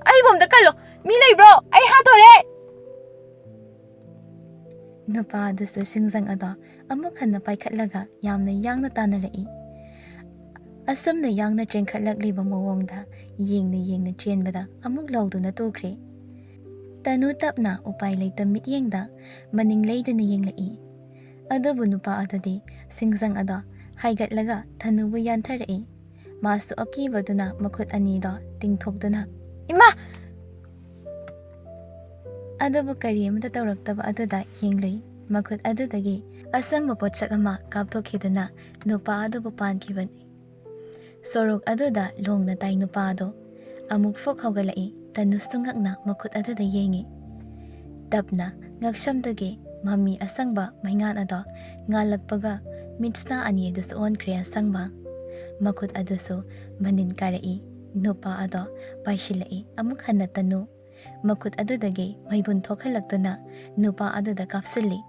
ꯑꯩꯕꯨ ꯑꯝꯇ ꯀꯜꯂꯣ, ꯃꯤ ꯂꯩꯕ꯭ꯔꯣ? ꯑꯩ ꯍꯥꯠꯇꯣꯔꯦ!" ꯅꯨꯄꯥ ꯑꯗꯨꯁꯨ ꯁꯤꯡꯖꯪ ꯑꯗꯣ ꯑꯃꯨꯛ ꯍꯟꯅ ꯄꯥꯏꯈꯠꯂꯒ ꯌꯥꯝꯅ ꯌꯥꯡꯅ ꯇꯥꯟꯅꯔꯛꯏ꯫ ꯑꯁꯨꯝꯅ ꯌꯥꯡꯅ ꯆꯦꯟꯈꯠꯂꯛꯂꯤꯕ ꯃꯑꯣꯡꯗ ꯌꯦꯡꯅ ꯌꯦꯡꯅ ꯆꯦꯟꯕꯗ ꯑꯃꯨꯛ ꯂꯧꯗꯨꯅ ꯇꯣꯛꯈ꯭ꯔꯦ꯫ ꯇꯅꯨ ꯇꯞꯅ ꯎꯄꯥꯏ ꯂꯩꯇ ꯃꯤꯠꯌꯦꯡꯗ ꯃꯅꯤꯡ ꯂꯩꯗꯨꯅ ꯌꯦꯡꯂꯛꯏ꯫ ꯑꯗꯨꯕꯨ ꯅꯨꯄꯥ ꯑꯗꯨꯗꯤ ꯁꯤꯡꯖꯪ ꯑꯗꯣ ꯍꯥꯏꯒꯠꯂꯒ ꯊꯅꯨꯕꯨ ꯌꯥꯟꯊꯔꯛꯏ꯫ ꯃꯥꯁꯨ ꯑꯀꯤꯕꯗꯨꯅ ꯃꯈꯨꯠ ꯑꯅꯤꯗꯣ ꯇꯤꯡꯊꯣꯛꯇꯨꯅ, "ꯏꯃꯥ!" ꯑꯗꯨꯕꯨ ꯀꯔꯤ ꯑꯃꯠꯇ ꯇꯧꯔꯛꯇꯕ ꯑꯗꯨꯗ ꯌꯦꯡꯂꯨꯏ꯫ ꯃꯈꯨꯠ ꯑꯗꯨꯗꯒꯤ ꯑꯁꯪꯕ ꯄꯣꯠꯁꯛ ꯑꯃ ꯀꯥꯞꯊꯣꯛꯈꯤꯗꯨꯅ ꯅꯨꯄꯥ ꯑꯗꯨꯕꯨ ꯄꯥꯟꯈꯤꯕꯅꯤ꯫ ꯁꯣꯔꯣꯛ ꯑꯗꯨꯗ ꯂꯣꯡꯅ ꯇꯥꯏ ꯅꯨꯄꯥ ꯑꯗꯨ꯫ ꯑꯃꯨꯛ ꯐꯨꯛ ꯍꯧꯒꯠꯂꯛꯏ꯫ ꯇꯅꯨꯁꯨ ꯉꯛꯅ ꯃꯈꯨꯠ ꯑꯗꯨꯗ ꯌꯦꯡꯉꯤ꯫ ꯇꯞꯅ ꯉꯛꯁꯝꯗꯒꯤ ꯃꯃꯤ ꯑꯁꯪꯕ ꯃꯩꯉꯥꯟ ꯑꯗꯣ ꯉꯥꯜꯂꯛꯄꯒ ꯃꯤꯠꯁꯅꯥ ꯑꯅꯤ ꯑꯗꯨꯁꯨ ꯑꯣꯟꯈ꯭ꯔꯦ ꯑꯁꯪꯕ꯫ ꯃꯈꯨꯠ ꯑꯗꯨꯁꯨ ꯃꯅꯤꯟ ꯀꯥꯔꯛꯏ꯫ ꯅꯨꯄꯥ ꯑꯗꯣ ꯄꯥꯏꯁꯤꯜꯂꯛꯏ꯫ ꯑꯃꯨꯛ ꯍꯟꯅ ꯇꯅꯨ ꯃꯈꯨꯠ ꯑꯗꯨꯗꯒꯤ ꯃꯩꯕꯨꯟ ꯊꯣꯛꯍꯜꯂꯛꯇꯨꯅ ꯅꯨꯄꯥ ꯑꯗꯨꯗ ꯀꯥꯞꯁꯤꯜꯂꯤ꯫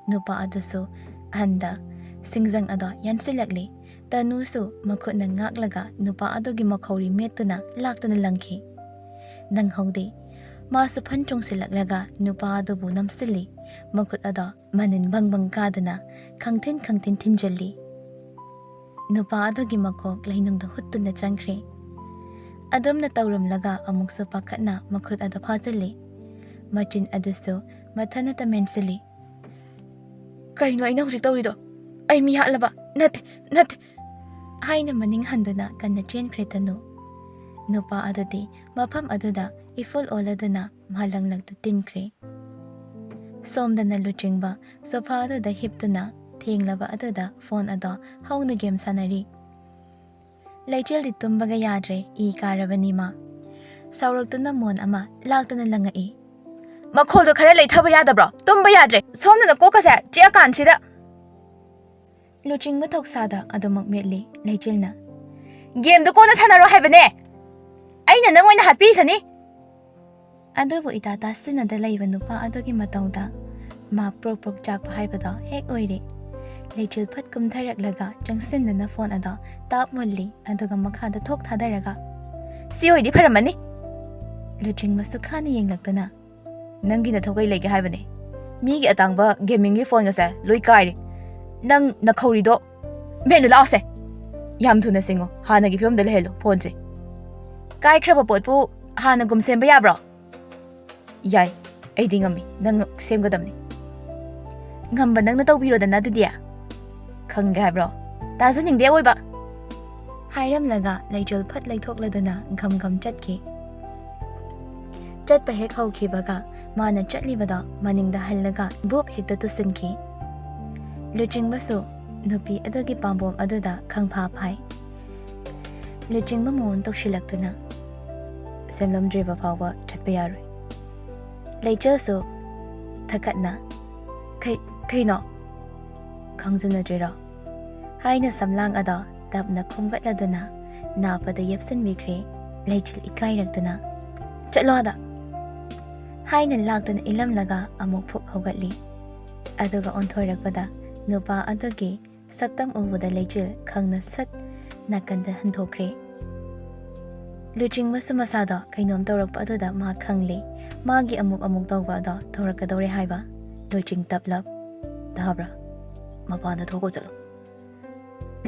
ꯅꯨꯄꯥ ꯑꯗꯨꯁꯨ ꯑꯍꯟꯗ ꯁꯤꯡꯖꯪ ꯑꯗꯣ ꯌꯥꯟꯁꯤꯜꯂꯛꯂꯤ꯫ ꯇꯅꯨꯁꯨ ꯃꯈꯨꯠꯅ ꯉꯥꯛꯂꯒ ꯅꯨꯄꯥ ꯑꯗꯨꯒꯤ ꯃꯈꯧꯔꯤ ꯃꯦꯠꯇꯨꯅ ꯂꯥꯛꯇꯨꯅ ꯂꯪꯈꯤ꯫ ꯅꯪꯍꯧꯗꯦ꯫ ꯃꯥꯁꯨ ꯐꯟ ꯆꯣꯡꯁꯤꯜꯂꯛꯂꯒ ꯅꯨꯄꯥ ꯑꯗꯨꯕꯨ ꯅꯝꯁꯤꯜꯂꯤ꯫ ꯃꯈꯨꯠ ꯑꯗꯣ ꯃꯅꯤꯟ ꯕꯪ ꯕꯪ ꯀꯥꯗꯨꯅ ꯈꯪꯊꯤꯟ ꯈꯪꯊꯤꯟ ꯊꯤꯟꯖꯤꯜꯂꯤ꯫ ꯅꯨꯄꯥ ꯑꯗꯨꯒꯤ ꯃꯀꯣꯛ ꯂꯩꯅꯨꯡꯗ ꯍꯨꯠꯇꯨꯅ ꯆꯪꯈ꯭ꯔꯦ꯫ ꯑꯗꯨꯝꯅ ꯇꯧꯔꯝꯂꯒ ꯑꯃꯨꯛꯁꯨ ꯄꯥꯈꯠꯅ ꯃꯈꯨꯠ ꯑꯗꯨ ꯐꯥꯖꯤꯜꯂꯤ꯫ ꯃꯆꯤꯟ ꯑꯗꯨꯁꯨ ꯃꯊꯟꯇ ꯃꯦꯟꯁꯤꯜꯂꯤ꯫ "ꯀꯩꯅꯣ ꯑꯩꯅ ꯍꯧꯖꯤꯛ ꯇꯧꯔꯤꯗꯣ? ꯑꯩ ꯃꯤ ꯍꯥꯠꯂꯕ? ꯅꯠꯇꯦ, ꯅꯠꯇꯦ!" ꯍꯥꯏꯅ ꯃꯅꯤꯡ ꯍꯟꯗꯨꯅ ꯀꯟꯅ ꯆꯦꯟꯈ꯭ꯔꯦ ꯇꯅꯨ꯫ ꯅꯨꯄꯥ ꯑꯗꯨꯗꯤ ꯃꯐꯝ ꯑꯗꯨꯗ ꯏꯐꯨꯜ ꯑꯣꯜꯂꯗꯨꯅ ꯃꯥꯂꯪꯂꯛꯇ ꯇꯤꯟꯈ꯭ꯔꯦ꯫ ꯁꯣꯝꯗꯅ ꯂꯨꯆꯤꯡꯕ ꯁꯣꯐꯥ ꯑꯗꯨꯗ ꯍꯤꯞꯇꯨꯅ ꯊꯦꯡꯂꯕ ꯑꯗꯨꯗ ꯐꯣꯟ ꯑꯗꯣ ꯍꯧꯅ ꯒꯦꯝ ꯁꯥꯟꯅꯔꯤ꯫ ꯂꯩꯆꯤꯜꯗꯤ ꯇꯨꯝꯕꯒ ꯌꯥꯗ꯭ꯔꯦ, ꯏ ꯀꯥꯔꯕꯅꯤ ꯃꯥ꯫ ꯁꯥꯎꯔꯛꯇꯨꯅ ꯃꯣꯟ ꯑꯃ ꯂꯥꯛꯇꯨꯅ ꯂꯪꯉꯛꯏ꯫ "ꯃꯈꯣꯜꯗꯣ ꯈꯔ ꯂꯩꯊꯕ ꯌꯥꯗꯕ꯭ꯔꯣ? ꯇꯨꯝꯕ ꯌꯥꯗ꯭ꯔꯦ꯫ ꯁꯣꯝꯗꯅ ꯀꯣꯛꯀꯁꯦ ꯆꯤꯛꯑꯀꯥꯟꯁꯤꯗ!" ꯂꯨꯆꯤꯡꯕ ꯊꯧꯁꯥꯗ ꯑꯗꯨꯃꯛ ꯃꯦꯠꯂꯤ ꯂꯩꯆꯤꯜꯅ꯫ "ꯒꯦꯝꯗꯣ ꯀꯣꯟꯅ ꯁꯥꯟꯅꯔꯣ ꯍꯥꯏꯕꯅꯦ! ꯑꯩꯅ ꯅꯪ ꯑꯣꯏꯅ ꯍꯥꯠꯄꯤꯁꯅꯤ!" ꯑꯗꯨꯕꯨ ꯏꯇꯥ ꯇꯥꯁꯤꯟꯅꯗ ꯂꯩꯕ ꯅꯨꯄꯥ ꯑꯗꯨꯒꯤ ꯃꯇꯧꯗ ꯃꯥ ꯄ꯭ꯔꯣꯛ ꯄ꯭ꯔꯣꯛ ꯆꯥꯛꯄ ꯍꯥꯏꯕꯗꯣ ꯍꯦꯛ ꯑꯣꯏꯔꯦ꯫ ꯂꯩꯆꯤꯜ ꯐꯠ ꯀꯨꯝꯊꯔꯛꯂꯒ ꯆꯪꯁꯤꯟꯗꯨꯅ ꯐꯣꯟ ꯑꯗꯣ ꯇꯥꯞ ꯃꯨꯜꯂꯤ, ꯑꯗꯨꯒ ꯃꯈꯥꯗ ꯊꯣꯛ ꯊꯥꯗꯔꯒ, "ꯁꯤ ꯑꯣꯏꯗꯤ ꯐꯔꯝꯃꯅꯤ!" ꯂꯨꯆꯤꯡꯕꯁꯨ ꯈꯥꯅ ꯌꯦꯡꯂꯛꯇꯨꯅ, "ꯅꯪꯒꯤ ꯅꯊꯧ ꯀꯩ ꯂꯩꯒꯦ ꯍꯥꯏꯕꯅꯦ? ꯃꯤꯒꯤ ꯑꯇꯥꯡꯕ ꯒꯦꯃꯤꯡꯒꯤ ꯐꯣꯟꯒꯁꯦ ꯂꯣꯏ ꯀꯥꯏꯔꯦ꯫ ꯅꯪ ꯅꯈꯧꯔꯤꯗꯣ ꯃꯦꯠꯂꯨ ꯂꯥꯛꯑꯣꯁꯦ꯫ ꯌꯥꯝ ꯊꯨꯅ ꯁꯤꯡꯉꯣ, ꯍꯥꯟꯅꯒꯤ ꯐꯤꯕꯝꯗ ꯂꯩꯍꯜꯂꯨ ꯐꯣꯟꯁꯦ꯫ ꯀꯥꯏꯈ꯭ꯔꯕ ꯄꯣꯠꯄꯨ ꯍꯥꯟꯅꯒꯨꯝ ꯁꯦꯝꯕ ꯌꯥꯕ꯭ꯔꯣ?" "ꯌꯥꯏ, ꯑꯩꯗꯤ ꯉꯝꯃꯤ, ꯅꯪ ꯁꯦꯝꯒꯗꯕꯅꯤ꯫" "ꯉꯝꯕ ꯅꯪꯅ ꯇꯧꯕꯤꯔꯣꯗꯅ ꯑꯗꯨꯗꯤ꯫" "ꯈꯪꯒꯦ ꯍꯥꯏꯕ꯭ꯔꯣ? ꯇꯥꯖꯅꯤꯡꯗꯦ ꯑꯋꯣꯏꯕ!" ꯍꯥꯏꯔꯝꯂꯒ ꯂꯩꯆꯤꯜ ꯐꯠ ꯂꯩꯊꯣꯛꯂꯗꯨꯅ ꯘꯝ ꯘꯝ ꯆꯠꯈꯤ꯫ ꯆꯠꯄ ꯍꯦꯛ ꯍꯧꯈꯤꯕꯒ ꯃꯥꯅ ꯆꯠꯂꯤꯕꯗꯣ ꯃꯅꯤꯡꯗ ꯍꯜꯂꯒ ꯕꯨꯞ ꯍꯦꯛꯇ ꯇꯨꯁꯤꯟꯈꯤ꯫ ꯂꯨꯆꯤꯡꯕꯁꯨ ꯅꯨꯄꯤ ꯑꯗꯨꯒꯤ ꯄꯥꯝꯕꯣꯝ ꯑꯗꯨꯗ ꯈꯪꯐꯥ ꯐꯥꯏ꯫ ꯂꯨꯆꯤꯡꯕ ꯃꯑꯣꯡ ꯇꯧꯁꯤꯜꯂꯛꯇꯨꯅ, "ꯁꯦꯝꯂꯝꯗ꯭ꯔꯤꯕ ꯐꯥꯎꯕ ꯆꯠꯄ ꯌꯥꯔꯣꯏ꯫" ꯂꯩꯆꯤꯜꯁꯨ ꯊꯛꯀꯠꯅ, "ꯀꯩ-, ꯀꯩꯅꯣ? ꯈꯪꯖꯟꯅꯗ꯭ꯔꯤꯔꯣ?" ꯍꯥꯏꯅ ꯁꯝꯂꯥꯡ ꯑꯗꯣ ꯇꯞꯅ ꯈꯣꯝꯒꯠꯂꯗꯨꯅ ꯅꯥꯄꯗ ꯌꯦꯞꯁꯤꯟꯕꯤꯈ꯭ꯔꯦ꯫ ꯂꯩꯆꯤꯜ ꯏꯀꯥꯏꯔꯛꯇꯨꯅ, "ꯆꯠꯂꯣ ꯑꯗ!" ꯍꯥꯏꯅ ꯂꯥꯛꯇꯨꯅ ꯏꯜꯂꯝꯂꯒ ꯑꯃꯨꯛ ꯐꯨꯛ ꯍꯧꯒꯠꯂꯤ꯫ ꯑꯗꯨꯒ ꯑꯣꯟꯊꯣꯔꯛꯄꯗ ꯅꯨꯄꯥ ꯑꯗꯨꯒꯤ ꯁꯛꯇꯝ ꯎꯕꯗ ꯂꯩꯆꯤꯜ ꯈꯪꯅ ꯁꯠ ꯅꯥꯀꯟꯗ ꯍꯟꯗꯣꯛꯈ꯭ꯔꯦ꯫ ꯂꯨꯆꯤꯡꯕꯁꯨ ꯃꯁꯥꯗꯣ ꯀꯩꯅꯣꯝ ꯇꯧꯔꯛꯄ ꯑꯗꯨꯗ ꯃꯥ ꯈꯪꯂꯦ꯫ ꯃꯥꯒꯤ ꯑꯃꯨꯛ ꯑꯃꯨꯛ ꯇꯧꯕ ꯑꯗꯣ ꯇꯧꯔꯛꯀꯗꯧꯔꯦ ꯍꯥꯏꯕ꯫ ꯂꯨꯆꯤꯡ ꯇꯞꯂꯞ, "ꯇꯥꯕ꯭ꯔꯥ? ꯃꯄꯥꯟꯗ ꯊꯣꯛꯑꯣ, ꯆꯠꯂꯣ꯫"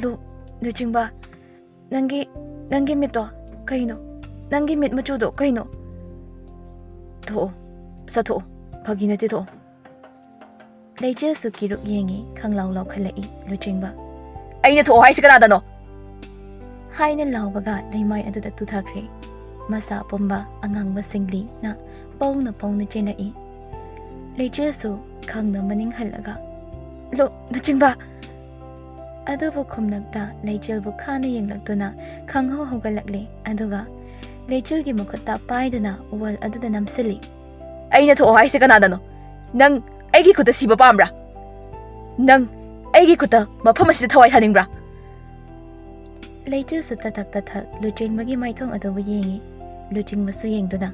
"ꯂꯨ-, ꯂꯨꯆꯤꯡꯕ, ꯅꯪꯒꯤ, ꯅꯪꯒꯤ ꯃꯤꯠꯇꯣ ꯀꯩꯅꯣ? ꯅꯪꯒꯤ ꯃꯤꯠ ꯃꯆꯨꯗꯣ ꯀꯩꯅꯣ? ꯊꯣꯛꯑꯣ, ꯁꯠ ꯊꯣꯛꯑꯣ꯫ ꯐꯥꯒꯤ ꯅꯠꯇꯦ, ꯊꯣꯛꯑꯣ꯫" ꯂꯩꯆꯤꯜꯁꯨ ꯀꯤꯔꯨꯛ ꯌꯦꯡꯉꯤ, ꯈꯪꯂꯥꯎ ꯂꯥꯎꯈꯠꯂꯛꯏ ꯂꯨꯆꯤꯡꯕ꯫ "ꯑꯩꯅ ꯊꯣꯛꯑꯣ ꯍꯥꯏꯁꯤ ꯀꯅꯥꯗꯅꯣ?" ꯍꯥꯏꯅ ꯂꯥꯎꯕꯒ ꯂꯩꯃꯥꯏ ꯑꯗꯨꯗ ꯇꯨꯊꯈ꯭ꯔꯦ꯫ ꯃꯁꯥ ꯄꯨꯝꯕ ꯑꯉꯥꯡꯕ ꯁꯤꯡꯂꯤꯅ ꯄꯧꯅ ꯄꯧꯅ ꯆꯦꯜꯂꯛꯏ꯫ ꯂꯩꯆꯤꯜꯁꯨ ꯈꯪꯅ ꯃꯅꯤꯡ ꯍꯜꯂꯒ, "ꯂꯨ-, ꯂꯨꯆꯤꯡꯕ!" ꯑꯗꯨꯕꯨ ꯈꯨꯝꯂꯛꯇ ꯂꯩꯆꯤꯜꯕꯨ ꯈꯥꯅ ꯌꯦꯡꯂꯛꯇꯨꯅ ꯈꯪꯍꯧ ꯍꯧꯒꯠꯂꯛꯂꯦ꯫ ꯑꯗꯨꯒ ꯂꯩꯆꯤꯜꯒꯤ ꯃꯈꯨꯠꯇ ꯄꯥꯏꯗꯨꯅ ꯋꯥꯜ ꯑꯗꯨꯗ ꯅꯝꯁꯤꯜꯂꯤ꯫ "ꯑꯩꯅ ꯊꯣꯛꯑꯣ ꯍꯥꯏꯁꯦ ꯀꯅꯥꯗꯅꯣ? ꯅꯪ ꯑꯩꯒꯤ ꯈꯨꯠꯇ ꯁꯤꯕ ꯄꯥꯝꯕ꯭ꯔꯥ? ꯅꯪ ꯑꯩꯒꯤ ꯈꯨꯠꯇ ꯃꯐꯝ ꯑꯁꯤꯗ ꯊꯋꯥꯏ ꯊꯥꯅꯤꯡꯕ꯭ꯔꯥ?" ꯂꯩꯆꯤꯜꯁꯨ ꯇꯊꯛ ꯇꯊꯛ ꯂꯨꯆꯤꯡꯕꯒꯤ ꯃꯥꯏꯊꯣꯡ ꯑꯗꯨꯕꯨ ꯌꯦꯡꯉꯤ꯫ ꯂꯨꯆꯤꯡꯕꯁꯨ ꯌꯦꯡꯗꯨꯅ,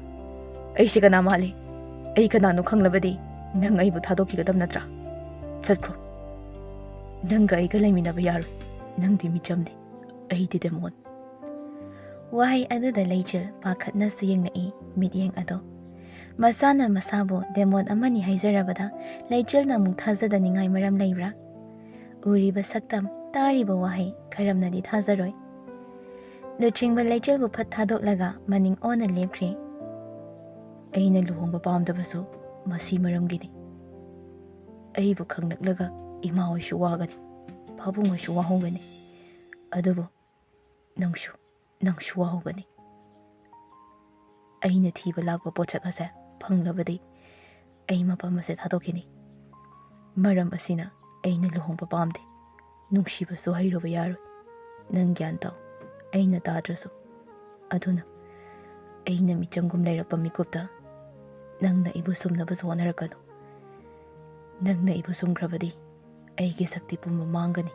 "ꯑꯩꯁꯦ ꯀꯅꯥ ꯃꯥꯜꯂꯤ? ꯑꯩ ꯀꯅꯥꯅꯣ ꯈꯪꯂꯕꯗꯤ ꯅꯪ ꯑꯩꯕꯨ ꯊꯥꯗꯣꯛꯈꯤꯒꯗꯕ ꯅꯠꯇ꯭ꯔꯥ? ꯆꯠꯈ꯭ꯔꯣ꯫ ꯅꯪꯒ ꯑꯩꯒ ꯂꯩꯃꯤꯟꯅꯕ ꯌꯥꯔꯣꯏ꯫ ꯅꯪꯗꯤ ꯃꯤꯆꯝꯅꯤ, ꯑꯩꯗꯤ ꯗꯦꯃꯣꯟ꯫" ꯋꯥꯍꯩ ꯑꯗꯨꯗ ꯂꯩꯆꯤꯜ ꯄꯥꯈꯠꯅꯁꯨ ꯌꯦꯡꯂꯛꯏ ꯃꯤꯠꯌꯦꯡ ꯑꯗꯣ꯫ ꯃꯁꯥꯅ ꯃꯁꯥꯕꯨ ꯗꯦꯃꯣꯟ ꯑꯃꯅꯤ ꯍꯥꯏꯖꯔꯕꯗ ꯂꯩꯆꯤꯜꯅ ꯑꯃꯨꯛ ꯊꯥꯖꯗꯅꯤꯡꯉꯥꯏ ꯃꯔꯝ ꯂꯩꯕ꯭ꯔꯥ? ꯎꯔꯤꯕ ꯁꯛꯇꯝ, ꯇꯥꯔꯤꯕ ꯋꯥꯍꯩ ꯀꯔꯝꯅꯗꯤ ꯊꯥꯖꯔꯣꯏ? ꯂꯨꯆꯤꯡꯕ ꯂꯩꯆꯤꯜꯕꯨ ꯐꯠ ꯊꯥꯗꯣꯛꯂꯒ ꯃꯅꯤꯡ ꯑꯣꯟꯅ ꯂꯦꯞꯈ꯭ꯔꯦ꯫ "ꯑꯩꯅ ꯂꯨꯍꯣꯡꯕ ꯄꯥꯝꯗꯕꯁꯨ ꯃꯁꯤ ꯃꯔꯝꯒꯤꯅꯤ꯫ ꯑꯩꯕꯨ ꯈꯪꯂꯛꯂꯒ ꯏꯃꯥ ꯍꯣꯏꯁꯨ ꯋꯥꯒꯅꯤ, ꯄꯥꯕꯨꯡ ꯍꯣꯏꯁꯨ ꯋꯥꯍꯧꯒꯅꯤ꯫ ꯑꯗꯨꯕꯨ ꯅꯪꯁꯨ, ꯅꯪꯁꯨ ꯋꯥꯍꯧꯒꯅꯤ꯫ ꯑꯩꯅ ꯊꯤꯕ ꯂꯥꯛꯄ ꯄꯣꯠꯁꯛ ꯑꯁꯦ ꯐꯪꯂꯕꯗꯤ ꯑꯩ ꯃꯐꯝ ꯑꯁꯦ ꯊꯥꯗꯣꯛꯈꯤꯅꯤ꯫ ꯃꯔꯝ ꯑꯁꯤꯅ ꯑꯩꯅ ꯂꯨꯍꯣꯡꯕ ꯄꯥꯝꯗꯦ꯫ ꯅꯨꯡꯁꯤꯕꯁꯨ ꯍꯩꯔꯨꯕ ꯌꯥꯔꯣꯏ꯫ ꯅꯪ ꯒ꯭ꯌꯥꯟ ꯇꯥꯎ, ꯑꯩꯅ ꯇꯥꯗ꯭ꯔꯁꯨ꯫ ꯑꯗꯨꯅ ꯑꯩꯅ ꯃꯤꯆꯝꯒꯨꯝ ꯂꯩꯔꯛꯄ ꯃꯤꯀꯨꯞꯇ ꯅꯪꯅ ꯑꯩꯕꯨ ꯁꯨꯝꯅꯕꯁꯨ ꯍꯣꯠꯅꯔꯛꯀꯅꯨ꯫ ꯅꯪꯅ ꯑꯩꯕꯨ ꯁꯨꯝꯈ꯭ꯔꯕꯗꯤ ꯑꯩꯒꯤ ꯁꯛꯇꯤ ꯄꯨꯝꯕ ꯃꯥꯡꯒꯅꯤ꯫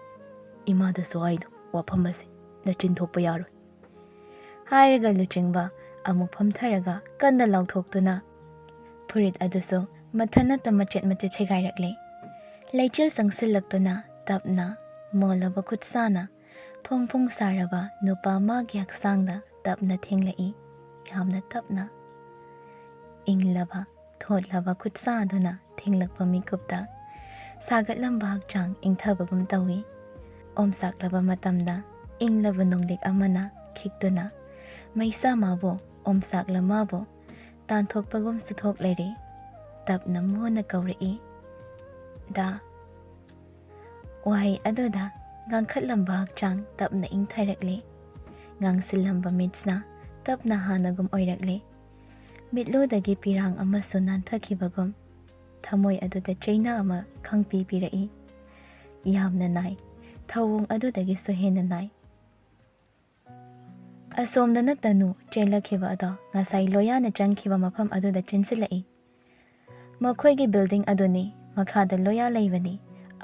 ꯏꯃꯥꯗꯁꯨ ꯍꯥꯏꯅꯨ, ꯋꯥꯐꯝ ꯑꯁꯤ ꯅꯆꯤꯟ ꯊꯣꯛꯄ ꯌꯥꯔꯣꯏ꯫" ꯍꯥꯏꯔꯒ ꯂꯨꯆꯤꯡꯕ ꯑꯃꯨꯛ ꯐꯝꯊꯔꯒ ꯀꯟꯅ ꯂꯥꯎꯊꯣꯛꯇꯨꯅ ꯐꯨꯔꯤꯠ ꯑꯗꯨꯁꯨ ꯃꯊꯟꯅꯇ ꯃꯆꯦꯠ ꯃꯆꯦꯠ ꯁꯦꯒꯥꯏꯔꯛꯂꯦ꯫ ꯂꯩꯆꯤꯜ ꯆꯪꯁꯤꯜꯂꯛꯇꯨꯅ ꯇꯞꯅ ꯃꯣꯜꯂꯕ ꯈꯨꯠꯁꯥꯅ ꯐꯣꯡ ꯐꯣꯡ ꯁꯥꯔꯕ ꯅꯨꯄꯥ ꯑꯃꯒꯤ ꯍꯛꯆꯥꯡꯗ ꯇꯞꯅ ꯊꯦꯡꯂꯛꯏ, ꯌꯥꯝꯅ ꯇꯞꯅ꯫ ꯏꯪꯂꯕ, ꯊꯣꯠꯂꯕ ꯈꯨꯠꯁꯥ ꯑꯗꯨꯅ ꯊꯦꯡꯂꯛꯄ ꯃꯤꯀꯨꯞꯇ ꯁꯥꯒꯠꯂꯝꯕ ꯍꯛꯆꯥꯡ ꯏꯪꯊꯕꯒꯨꯝ ꯇꯧꯏ꯫ ꯑꯣꯝꯆꯥꯛꯂꯕ ꯃꯇꯝꯗ ꯏꯪꯂꯕ ꯅꯣꯡꯂꯤꯛ ꯑꯃꯅ ꯈꯤꯛꯇꯨꯅ ꯃꯩꯁꯥ ꯃꯥꯕꯨ ꯑꯣꯝꯆꯥꯛꯂ ꯃꯥꯕꯨ ꯇꯥꯟꯊꯣꯛꯄꯒꯨꯝꯁꯨ ꯊꯣꯛꯂꯔꯦ꯫ ꯇꯞꯅ ꯃꯣꯟꯅ ꯀꯧꯔꯛꯏ, "ꯗꯥ!" ꯋꯥꯍꯩ ꯑꯗꯨꯗ ꯉꯥꯡꯈꯠꯂꯝꯕ ꯍꯛꯆꯥꯡ ꯇꯞꯅ ꯏꯪꯊꯔꯛꯂꯦ꯫ ꯉꯥꯡꯁꯤꯜꯂꯝꯕ ꯃꯤꯠꯁꯅ ꯇꯞꯅ ꯍꯥꯟꯅꯒꯨꯝ ꯑꯣꯏꯔꯛꯂꯦ꯫ ꯃꯤꯠꯂꯨꯗꯒꯤ ꯄꯤꯔꯥꯡ ꯑꯃꯁꯨ ꯅꯥꯟꯊꯈꯤꯕꯒꯨꯝ ꯊꯃꯣꯏ ꯑꯗꯨꯗ ꯆꯩꯅꯥ ꯑꯃ ꯈꯪꯄꯤ ꯄꯤꯔꯛꯏ꯫ ꯌꯥꯝꯅ ꯅꯥꯏ꯫ ꯊꯧꯑꯣꯡ ꯑꯗꯨꯗꯒꯤꯁꯨ ꯍꯦꯟꯅ ꯅꯥꯏ꯫ ꯑꯁꯣꯝꯗꯅ ꯇꯅꯨ ꯆꯦꯜꯂꯛꯈꯤꯕ ꯑꯗꯣ ꯉꯁꯥꯏ ꯂꯣꯌꯥꯅ ꯆꯪꯈꯤꯕ ꯃꯐꯝ ꯑꯗꯨꯗ ꯆꯦꯟꯁꯤꯜꯂꯛꯏ꯫ ꯃꯈꯣꯏꯒꯤ ꯕꯤꯜꯗꯤꯡ ꯑꯗꯨꯅꯤ, ꯃꯈꯥꯗ ꯂꯣꯌꯥ ꯂꯩꯕꯅꯤ꯫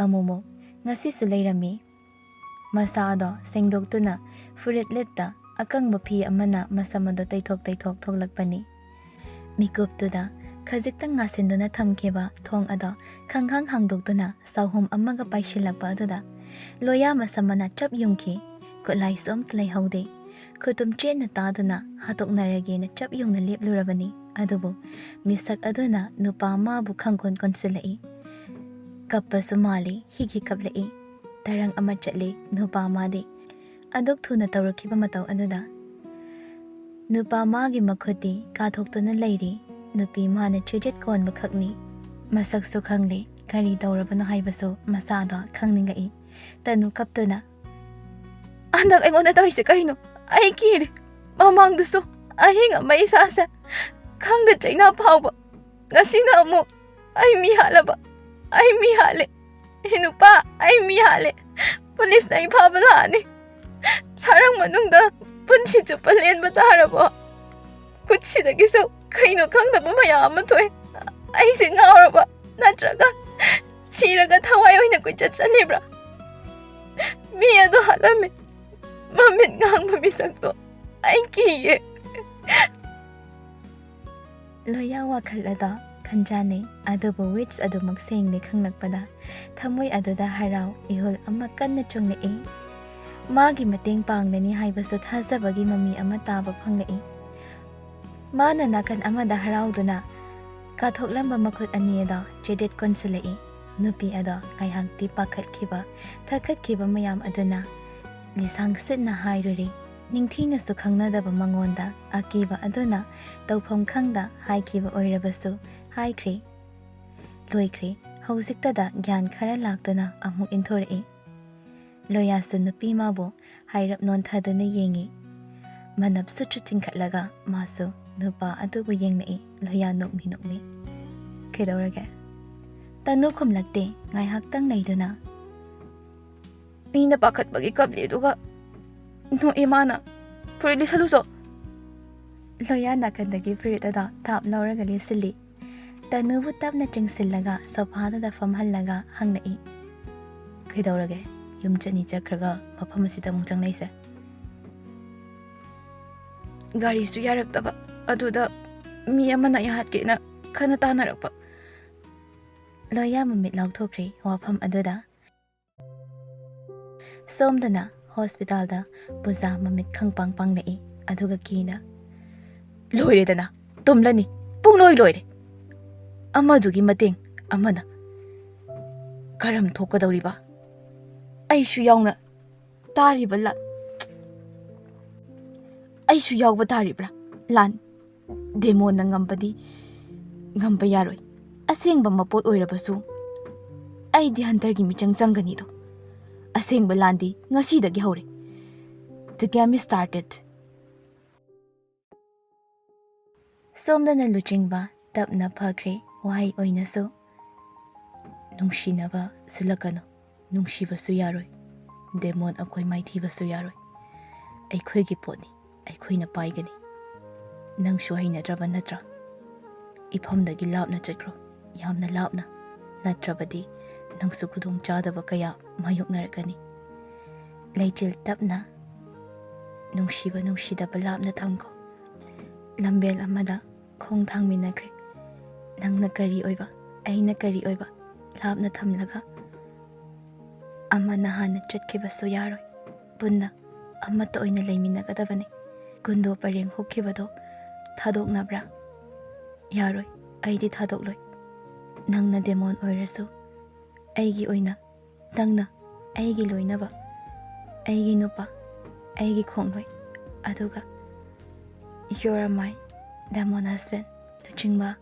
ꯑꯃꯨꯃꯨꯛ ꯉꯁꯤꯁꯨ ꯂꯩꯔꯝꯃꯤ꯫ ꯃꯁꯥ ꯑꯗꯣ ꯁꯦꯡꯗꯣꯛꯇꯨꯅ ꯐꯨꯔꯤꯠ ꯂꯤꯠꯇ ꯑꯀꯪꯕ ꯐꯤ ꯑꯃꯅ ꯃꯁꯝ ꯑꯗꯣ ꯇꯩꯊꯣꯛ ꯇꯩꯊꯣꯛ ꯊꯣꯛꯂꯛꯄꯅꯤ꯫ ꯃꯤꯀꯨꯞꯇꯨꯗ ꯈꯖꯤꯛꯇꯪ ꯉꯥꯁꯤꯟꯗꯨꯅ ꯊꯝꯈꯤꯕ ꯊꯣꯡ ꯑꯗꯣ ꯈꯪꯍꯥꯡ ꯍꯥꯡꯗꯣꯛꯇꯨꯅ ꯆꯥꯛꯍꯨꯝ ꯑꯃꯒ ꯄꯥꯏꯁꯤꯜꯂꯛꯄ ꯑꯗꯨꯗ ꯂꯣꯌꯥ ꯃꯁꯝ ꯃꯅꯥ ꯆꯞ ꯌꯨꯡꯈꯤ꯫ ꯈꯨꯠꯂꯥꯏꯁꯨ ꯑꯝꯇ ꯂꯩꯍꯧꯗꯦ꯫ ꯈꯨꯇꯨꯝ ꯆꯦꯠꯅ ꯇꯥꯗꯨꯅ ꯍꯥꯠꯇꯣꯛꯅꯔꯒꯦꯅ ꯆꯞ ꯌꯨꯡꯅ ꯂꯦꯞꯂꯨꯔꯕꯅꯤ꯫ ꯑꯗꯨꯕꯨ ꯃꯤꯁꯛ ꯑꯗꯨꯅ ꯅꯨꯄꯥ ꯃꯥꯕꯨ ꯈꯪꯀꯣꯟ ꯀꯣꯟꯁꯤꯜꯂꯛꯏ꯫ ꯀꯞꯄꯁꯨ ꯃꯥꯜꯂꯤ, ꯍꯤꯒꯤ ꯀꯞꯂꯛꯏ꯫ ꯇꯔꯪ ꯑꯃ ꯆꯠꯂꯤ ꯅꯨꯄꯥ ꯃꯥꯗꯤ꯫ ꯑꯗꯨꯛ ꯊꯨꯅ ꯇꯧꯔꯛꯈꯤꯕ ꯃꯇꯧ ꯑꯗꯨꯗ ꯅꯨꯄꯥ ꯃꯥꯒꯤ ꯃꯈꯨꯠꯇꯤ ꯀꯥꯊꯣꯛꯇꯨꯅ ꯂꯩꯔꯤ꯫ ꯅꯨꯄꯤ ꯃꯥꯅ ꯆꯦꯖꯦꯠ ꯀꯣꯟꯕ ꯈꯛꯅꯤ꯫ ꯃꯁꯛꯁꯨ ꯈꯪꯂꯦ, ꯀꯔꯤ ꯇꯧꯔꯕꯅꯣ ꯍꯥꯏꯕꯁꯨ ꯃꯁꯥꯗꯣ ꯈꯪꯅꯤꯡꯂꯛꯏ꯫ ꯇꯅꯨ ꯀꯞꯇꯨꯅ, "ꯍꯟꯗꯛ ꯑꯩꯉꯣꯟꯗ ꯇꯧꯔꯤꯁꯦ ꯀꯩꯅꯣ? ꯑꯩ ꯀꯤꯔꯦ꯫ ꯃꯃꯥꯡꯗꯁꯨ ꯑꯍꯤꯡ ꯑꯃ ꯏꯁꯥꯁꯦ ꯈꯪꯗ ꯆꯩꯅꯥ ꯐꯥꯎꯕ꯫ ꯉꯁꯤꯅ ꯑꯃꯨꯛ ꯑꯩ ꯃꯤ ꯍꯥꯠꯂꯕ? ꯑꯩ ꯃꯤ ꯍꯥꯠꯂꯦ꯫ ꯏ ꯅꯨꯄꯥ, ꯑꯩ ꯃꯤ ꯍꯥꯠꯂꯦ꯫ ꯄꯨꯂꯤꯁꯅ ꯑꯩ ꯐꯥꯕ ꯂꯥꯛꯑꯅꯤ꯫ ꯁꯥꯔꯪ ꯃꯅꯨꯡꯗ ꯄꯨꯟꯁꯤ ꯆꯨꯞꯄ ꯂꯦꯟꯕ ꯇꯥꯔꯕꯣ? ꯈꯨꯠꯁꯤꯗꯒꯤꯁꯨ ꯀꯩꯅꯣ ꯈꯪꯗꯕ ꯃꯌꯥꯝ ꯑꯃ ꯊꯣꯛꯑꯦ꯫ ꯑꯩꯁꯦ ꯉꯥꯎꯔꯕ? ꯅꯠꯇ꯭ꯔꯒ ꯁꯤꯔꯒ ꯊꯋꯥꯏ ꯑꯣꯏꯅ ꯀꯣꯏꯆꯠ ꯆꯠꯂꯤꯕ꯭ꯔꯥ? ꯃꯤ ꯑꯗꯨ ꯍꯥꯠꯂꯝꯃꯦ꯫ ꯃꯃꯤꯠ ꯉꯥꯡꯕ ꯃꯤꯁꯛꯇꯣ ꯑꯩ ꯀꯤꯌꯦ꯫" ꯂꯣꯌꯥ ꯋꯥꯈꯜ ꯑꯗꯣ ꯈꯟꯖꯥꯟꯅꯩ, ꯑꯗꯨꯕꯨ ꯋꯤꯠꯁ ꯑꯗꯨꯃꯛ ꯁꯦꯡꯅ ꯈꯪꯂꯛꯄꯗ ꯊꯃꯣꯏ ꯑꯗꯨꯗ ꯍꯔꯥꯎ ꯏꯍꯨꯜ ꯑꯃ ꯀꯟꯅ ꯆꯣꯡꯂꯛꯏ꯫ ꯃꯥꯒꯤ ꯃꯇꯦꯡ ꯄꯥꯡꯂꯅꯤ ꯍꯥꯏꯕꯁꯨ ꯊꯥꯖꯕꯒꯤ ꯃꯃꯤ ꯑꯃ ꯇꯥꯕ ꯐꯪꯂꯛꯏ꯫ ꯃꯥꯅ ꯅꯥꯀꯟ ꯑꯃꯗ ꯍꯔꯥꯎꯗꯨꯅ ꯀꯥꯊꯣꯛꯂꯝꯕ ꯃꯈꯨꯠ ꯑꯅꯤ ꯑꯗꯣ ꯆꯦꯗꯦꯠ ꯀꯣꯟꯁꯤꯜꯂꯛꯏ꯫ ꯅꯨꯄꯤ ꯑꯗꯣ ꯉꯥꯏꯍꯥꯛꯇꯤ ꯄꯥꯈꯠꯈꯤꯕ, ꯊꯛꯀꯠꯈꯤꯕ ꯃꯌꯥꯝ ꯑꯗꯨꯅ ꯂꯤꯁꯥꯡ ꯁꯤꯠꯅ ꯍꯥꯏꯔꯨꯔꯤ꯫ ꯅꯤꯡꯊꯤꯅꯁꯨ ꯈꯪꯅꯗꯕ ꯃꯉꯣꯟꯗ ꯑꯀꯤꯕ ꯑꯗꯨꯅ ꯇꯧꯐꯝ ꯈꯪꯗ ꯍꯥꯏꯈꯤꯕ ꯑꯣꯏꯔꯕꯁꯨ ꯍꯥꯏꯈ꯭ꯔꯦ꯫ ꯂꯣꯏꯈ꯭ꯔꯦ꯫ ꯍꯧꯖꯤꯛꯇꯗ ꯒ꯭ꯌꯥꯟ ꯈꯔ ꯂꯥꯛꯇꯨꯅ ꯑꯃꯨꯛ ꯏꯟꯊꯣꯔꯛꯏ꯫ ꯂꯣꯌꯥꯁꯨ ꯅꯨꯄꯤ ꯃꯥꯕꯨ ꯍꯥꯏꯔꯞ ꯅꯣꯟꯊꯗꯨꯅ ꯌꯦꯡꯉꯤ꯫ ꯃꯅꯞ ꯁꯨꯠ ꯁꯨꯠ ꯆꯤꯡꯈꯠꯂꯒ ꯃꯥꯁꯨ ꯅꯨꯄꯥ ꯑꯗꯨꯕꯨ ꯌꯦꯡꯂꯛꯏ꯫ ꯂꯣꯌꯥ ꯅꯣꯛꯃꯤ ꯅꯣꯛꯃꯤ꯫ "ꯀꯩꯗꯧꯔꯒꯦ?" ꯇꯅꯨ ꯈꯨꯝꯂꯛꯇꯦ꯫ ꯉꯥꯏꯍꯥꯛꯇꯪ ꯂꯩꯗꯨꯅ, "ꯃꯤꯅ ꯄꯥꯈꯠꯄꯒꯤ ꯀꯞꯂꯤ, ꯑꯗꯨꯒ ꯅꯣꯛꯏ ꯃꯥꯅ꯫ ꯐꯨꯔꯤꯠ ꯂꯤꯠꯁꯜꯂꯨꯆꯣ꯫" ꯂꯣꯌꯥ ꯅꯥꯀꯟꯗꯒꯤ ꯐꯨꯔꯤꯠ ꯑꯗꯣ ꯊꯥꯞ ꯂꯧꯔꯒ ꯂꯤꯠꯁꯤꯜꯂꯤ꯫ ꯇꯅꯨꯕꯨ ꯇꯞꯅ ꯆꯤꯡꯁꯤꯜꯂꯒ ꯁꯣꯐꯥꯗꯨꯗ ꯐꯝꯍꯜꯂꯒ ꯍꯪꯂꯛꯏ, "ꯀꯩꯗꯧꯔꯒꯦ? ꯌꯨꯝ ꯆꯠꯅꯤ ꯆꯠꯈ꯭ꯔꯒ ꯃꯐꯝ ꯑꯁꯤꯗ ꯑꯃꯨꯛ ꯆꯪꯂꯛꯏꯁꯦ?" "ꯒꯥꯔꯤꯁꯨ ꯌꯥꯔꯛꯇꯕ, ꯑꯗꯨꯗ ꯃꯤ ꯑꯃꯅ ꯌꯥꯍꯠꯀꯦꯅ ꯈꯟꯅ ꯇꯥꯟꯅꯔꯛꯄ꯫" ꯂꯣꯌꯥ ꯃꯃꯤꯠ ꯂꯥꯎꯊꯣꯛꯈ꯭ꯔꯦ ꯋꯥꯐꯝ ꯑꯗꯨꯗ꯫ ꯁꯣꯝꯗꯅ ꯍꯣꯁꯄꯤꯇꯥꯜꯗ ꯄꯨꯖꯥ ꯃꯃꯤꯠ ꯈꯪꯄꯥꯡ ꯄꯥꯡꯂꯛꯏ, ꯑꯗꯨꯒ ꯀꯤꯅ, "ꯂꯣꯏꯔꯦꯗꯅ, ꯇꯨꯝꯂꯅꯤ, ꯄꯨꯡꯂꯣꯏ ꯂꯣꯏꯔꯦ꯫ ꯑꯃꯗꯨꯒꯤ ꯃꯇꯦꯡ ꯑꯃꯅ ꯀꯔꯝ ꯊꯣꯛꯀꯗꯧꯔꯤꯕ? ꯑꯩꯁꯨ ꯌꯥꯎꯅ ꯇꯥꯔꯤꯕ ꯂꯥꯟ, ꯑꯩꯁꯨ ꯌꯥꯎꯕ ꯇꯥꯔꯤꯕ꯭ꯔꯥ? ꯂꯥꯟ ꯗꯦꯃꯣꯟꯅ ꯉꯝꯕꯗꯤ ꯉꯝꯕ ꯌꯥꯔꯣꯏ꯫ ꯑꯁꯦꯡꯕ ꯃꯄꯣꯠ ꯑꯣꯏꯔꯕꯁꯨ ꯑꯩꯗꯤ ꯍꯟꯇꯔꯒꯤ ꯃꯤꯆꯪ ꯆꯪꯒꯅꯤꯗꯣ꯫ ꯑꯁꯦꯡꯕ ꯂꯥꯟꯗꯤ ꯉꯁꯤꯗꯒꯤ ꯍꯧꯔꯦ꯫ The game is started." ꯁꯣꯝꯗꯅ ꯂꯨꯆꯤꯡꯕ ꯇꯞꯅ ꯐꯈ꯭ꯔꯦ꯫ ꯋꯥꯍꯩ ꯑꯣꯏꯅꯁꯨ, "ꯅꯨꯡꯁꯤꯅꯕ ꯁꯤꯜꯂꯛꯀꯅꯨ꯫ ꯅꯨꯡꯁꯤꯕꯁꯨ ꯌꯥꯔꯣꯏ꯫ ꯗꯦꯃꯣꯟ ꯑꯩꯈꯣꯏ ꯃꯥꯏꯊꯤꯕꯁꯨ ꯌꯥꯔꯣꯏ꯫ ꯑꯩꯈꯣꯏꯒꯤ ꯄꯣꯠꯅꯤ, ꯑꯩꯈꯣꯏꯅ ꯄꯥꯏꯒꯅꯤ꯫ ꯅꯪꯁꯨ ꯍꯩꯅꯗ꯭ꯔꯕ ꯅꯠꯇ꯭ꯔꯥ? ꯏꯐꯝꯗꯒꯤ ꯂꯥꯞꯅ ꯆꯠꯈ꯭ꯔꯣ, ꯌꯥꯝꯅ ꯂꯥꯞꯅ꯫ ꯅꯠꯇ꯭ꯔꯕꯗꯤ ꯅꯪꯁꯨ ꯈꯨꯗꯣꯡ ꯆꯥꯗꯕ ꯀꯌꯥ ꯃꯥꯌꯣꯛꯅꯔꯛꯀꯅꯤ꯫" ꯂꯩꯆꯤꯜ ꯇꯞꯅ, "ꯅꯨꯡꯁꯤꯕ ꯅꯨꯡꯁꯤꯗꯕ ꯂꯥꯞꯅ ꯊꯝꯈꯣ꯫ ꯂꯝꯕꯦꯜ ꯑꯃꯗ ꯈꯣꯡ ꯊꯥꯡꯃꯤꯟꯅꯈ꯭ꯔꯦ꯫ ꯅꯪꯅ ꯀꯔꯤ ꯑꯣꯏꯕ, ꯑꯩꯅ ꯀꯔꯤ ꯑꯣꯏꯕ, ꯂꯥꯞꯅ ꯊꯝꯂꯒ ꯑꯃꯅ ꯍꯥꯟꯅ ꯆꯠꯈꯤꯕꯁꯨ ꯌꯥꯔꯣꯏ꯫ ꯄꯨꯟꯅ ꯑꯃꯠꯇ ꯑꯣꯏꯅ ꯂꯩꯃꯤꯟꯅꯒꯗꯕꯅꯤ꯫" ꯒꯨꯟꯗꯣ ꯄꯔꯦꯡ ꯍꯨꯛꯈꯤꯕꯗꯣ ꯊꯥꯗꯣꯛꯅꯕ꯭ꯔꯥ? ꯌꯥꯔꯣꯏ, ꯑꯩꯗꯤ ꯊꯥꯗꯣꯛꯂꯣꯏ꯫ ꯅꯪꯅ ꯗꯦꯃꯣꯟ ꯑꯣꯏꯔꯁꯨ, ꯑꯩꯒꯤ ꯑꯣꯏꯅ ꯅꯪꯅ ꯑꯩꯒꯤ ꯂꯣꯏꯅꯕ, ꯑꯩꯒꯤ ꯅꯨꯄꯥ, ꯑꯩꯒꯤ ꯈꯣꯡꯂꯣꯏ, ꯑꯗꯨꯒ "You're my demon husband", ꯂꯨꯆꯤꯡꯕ꯫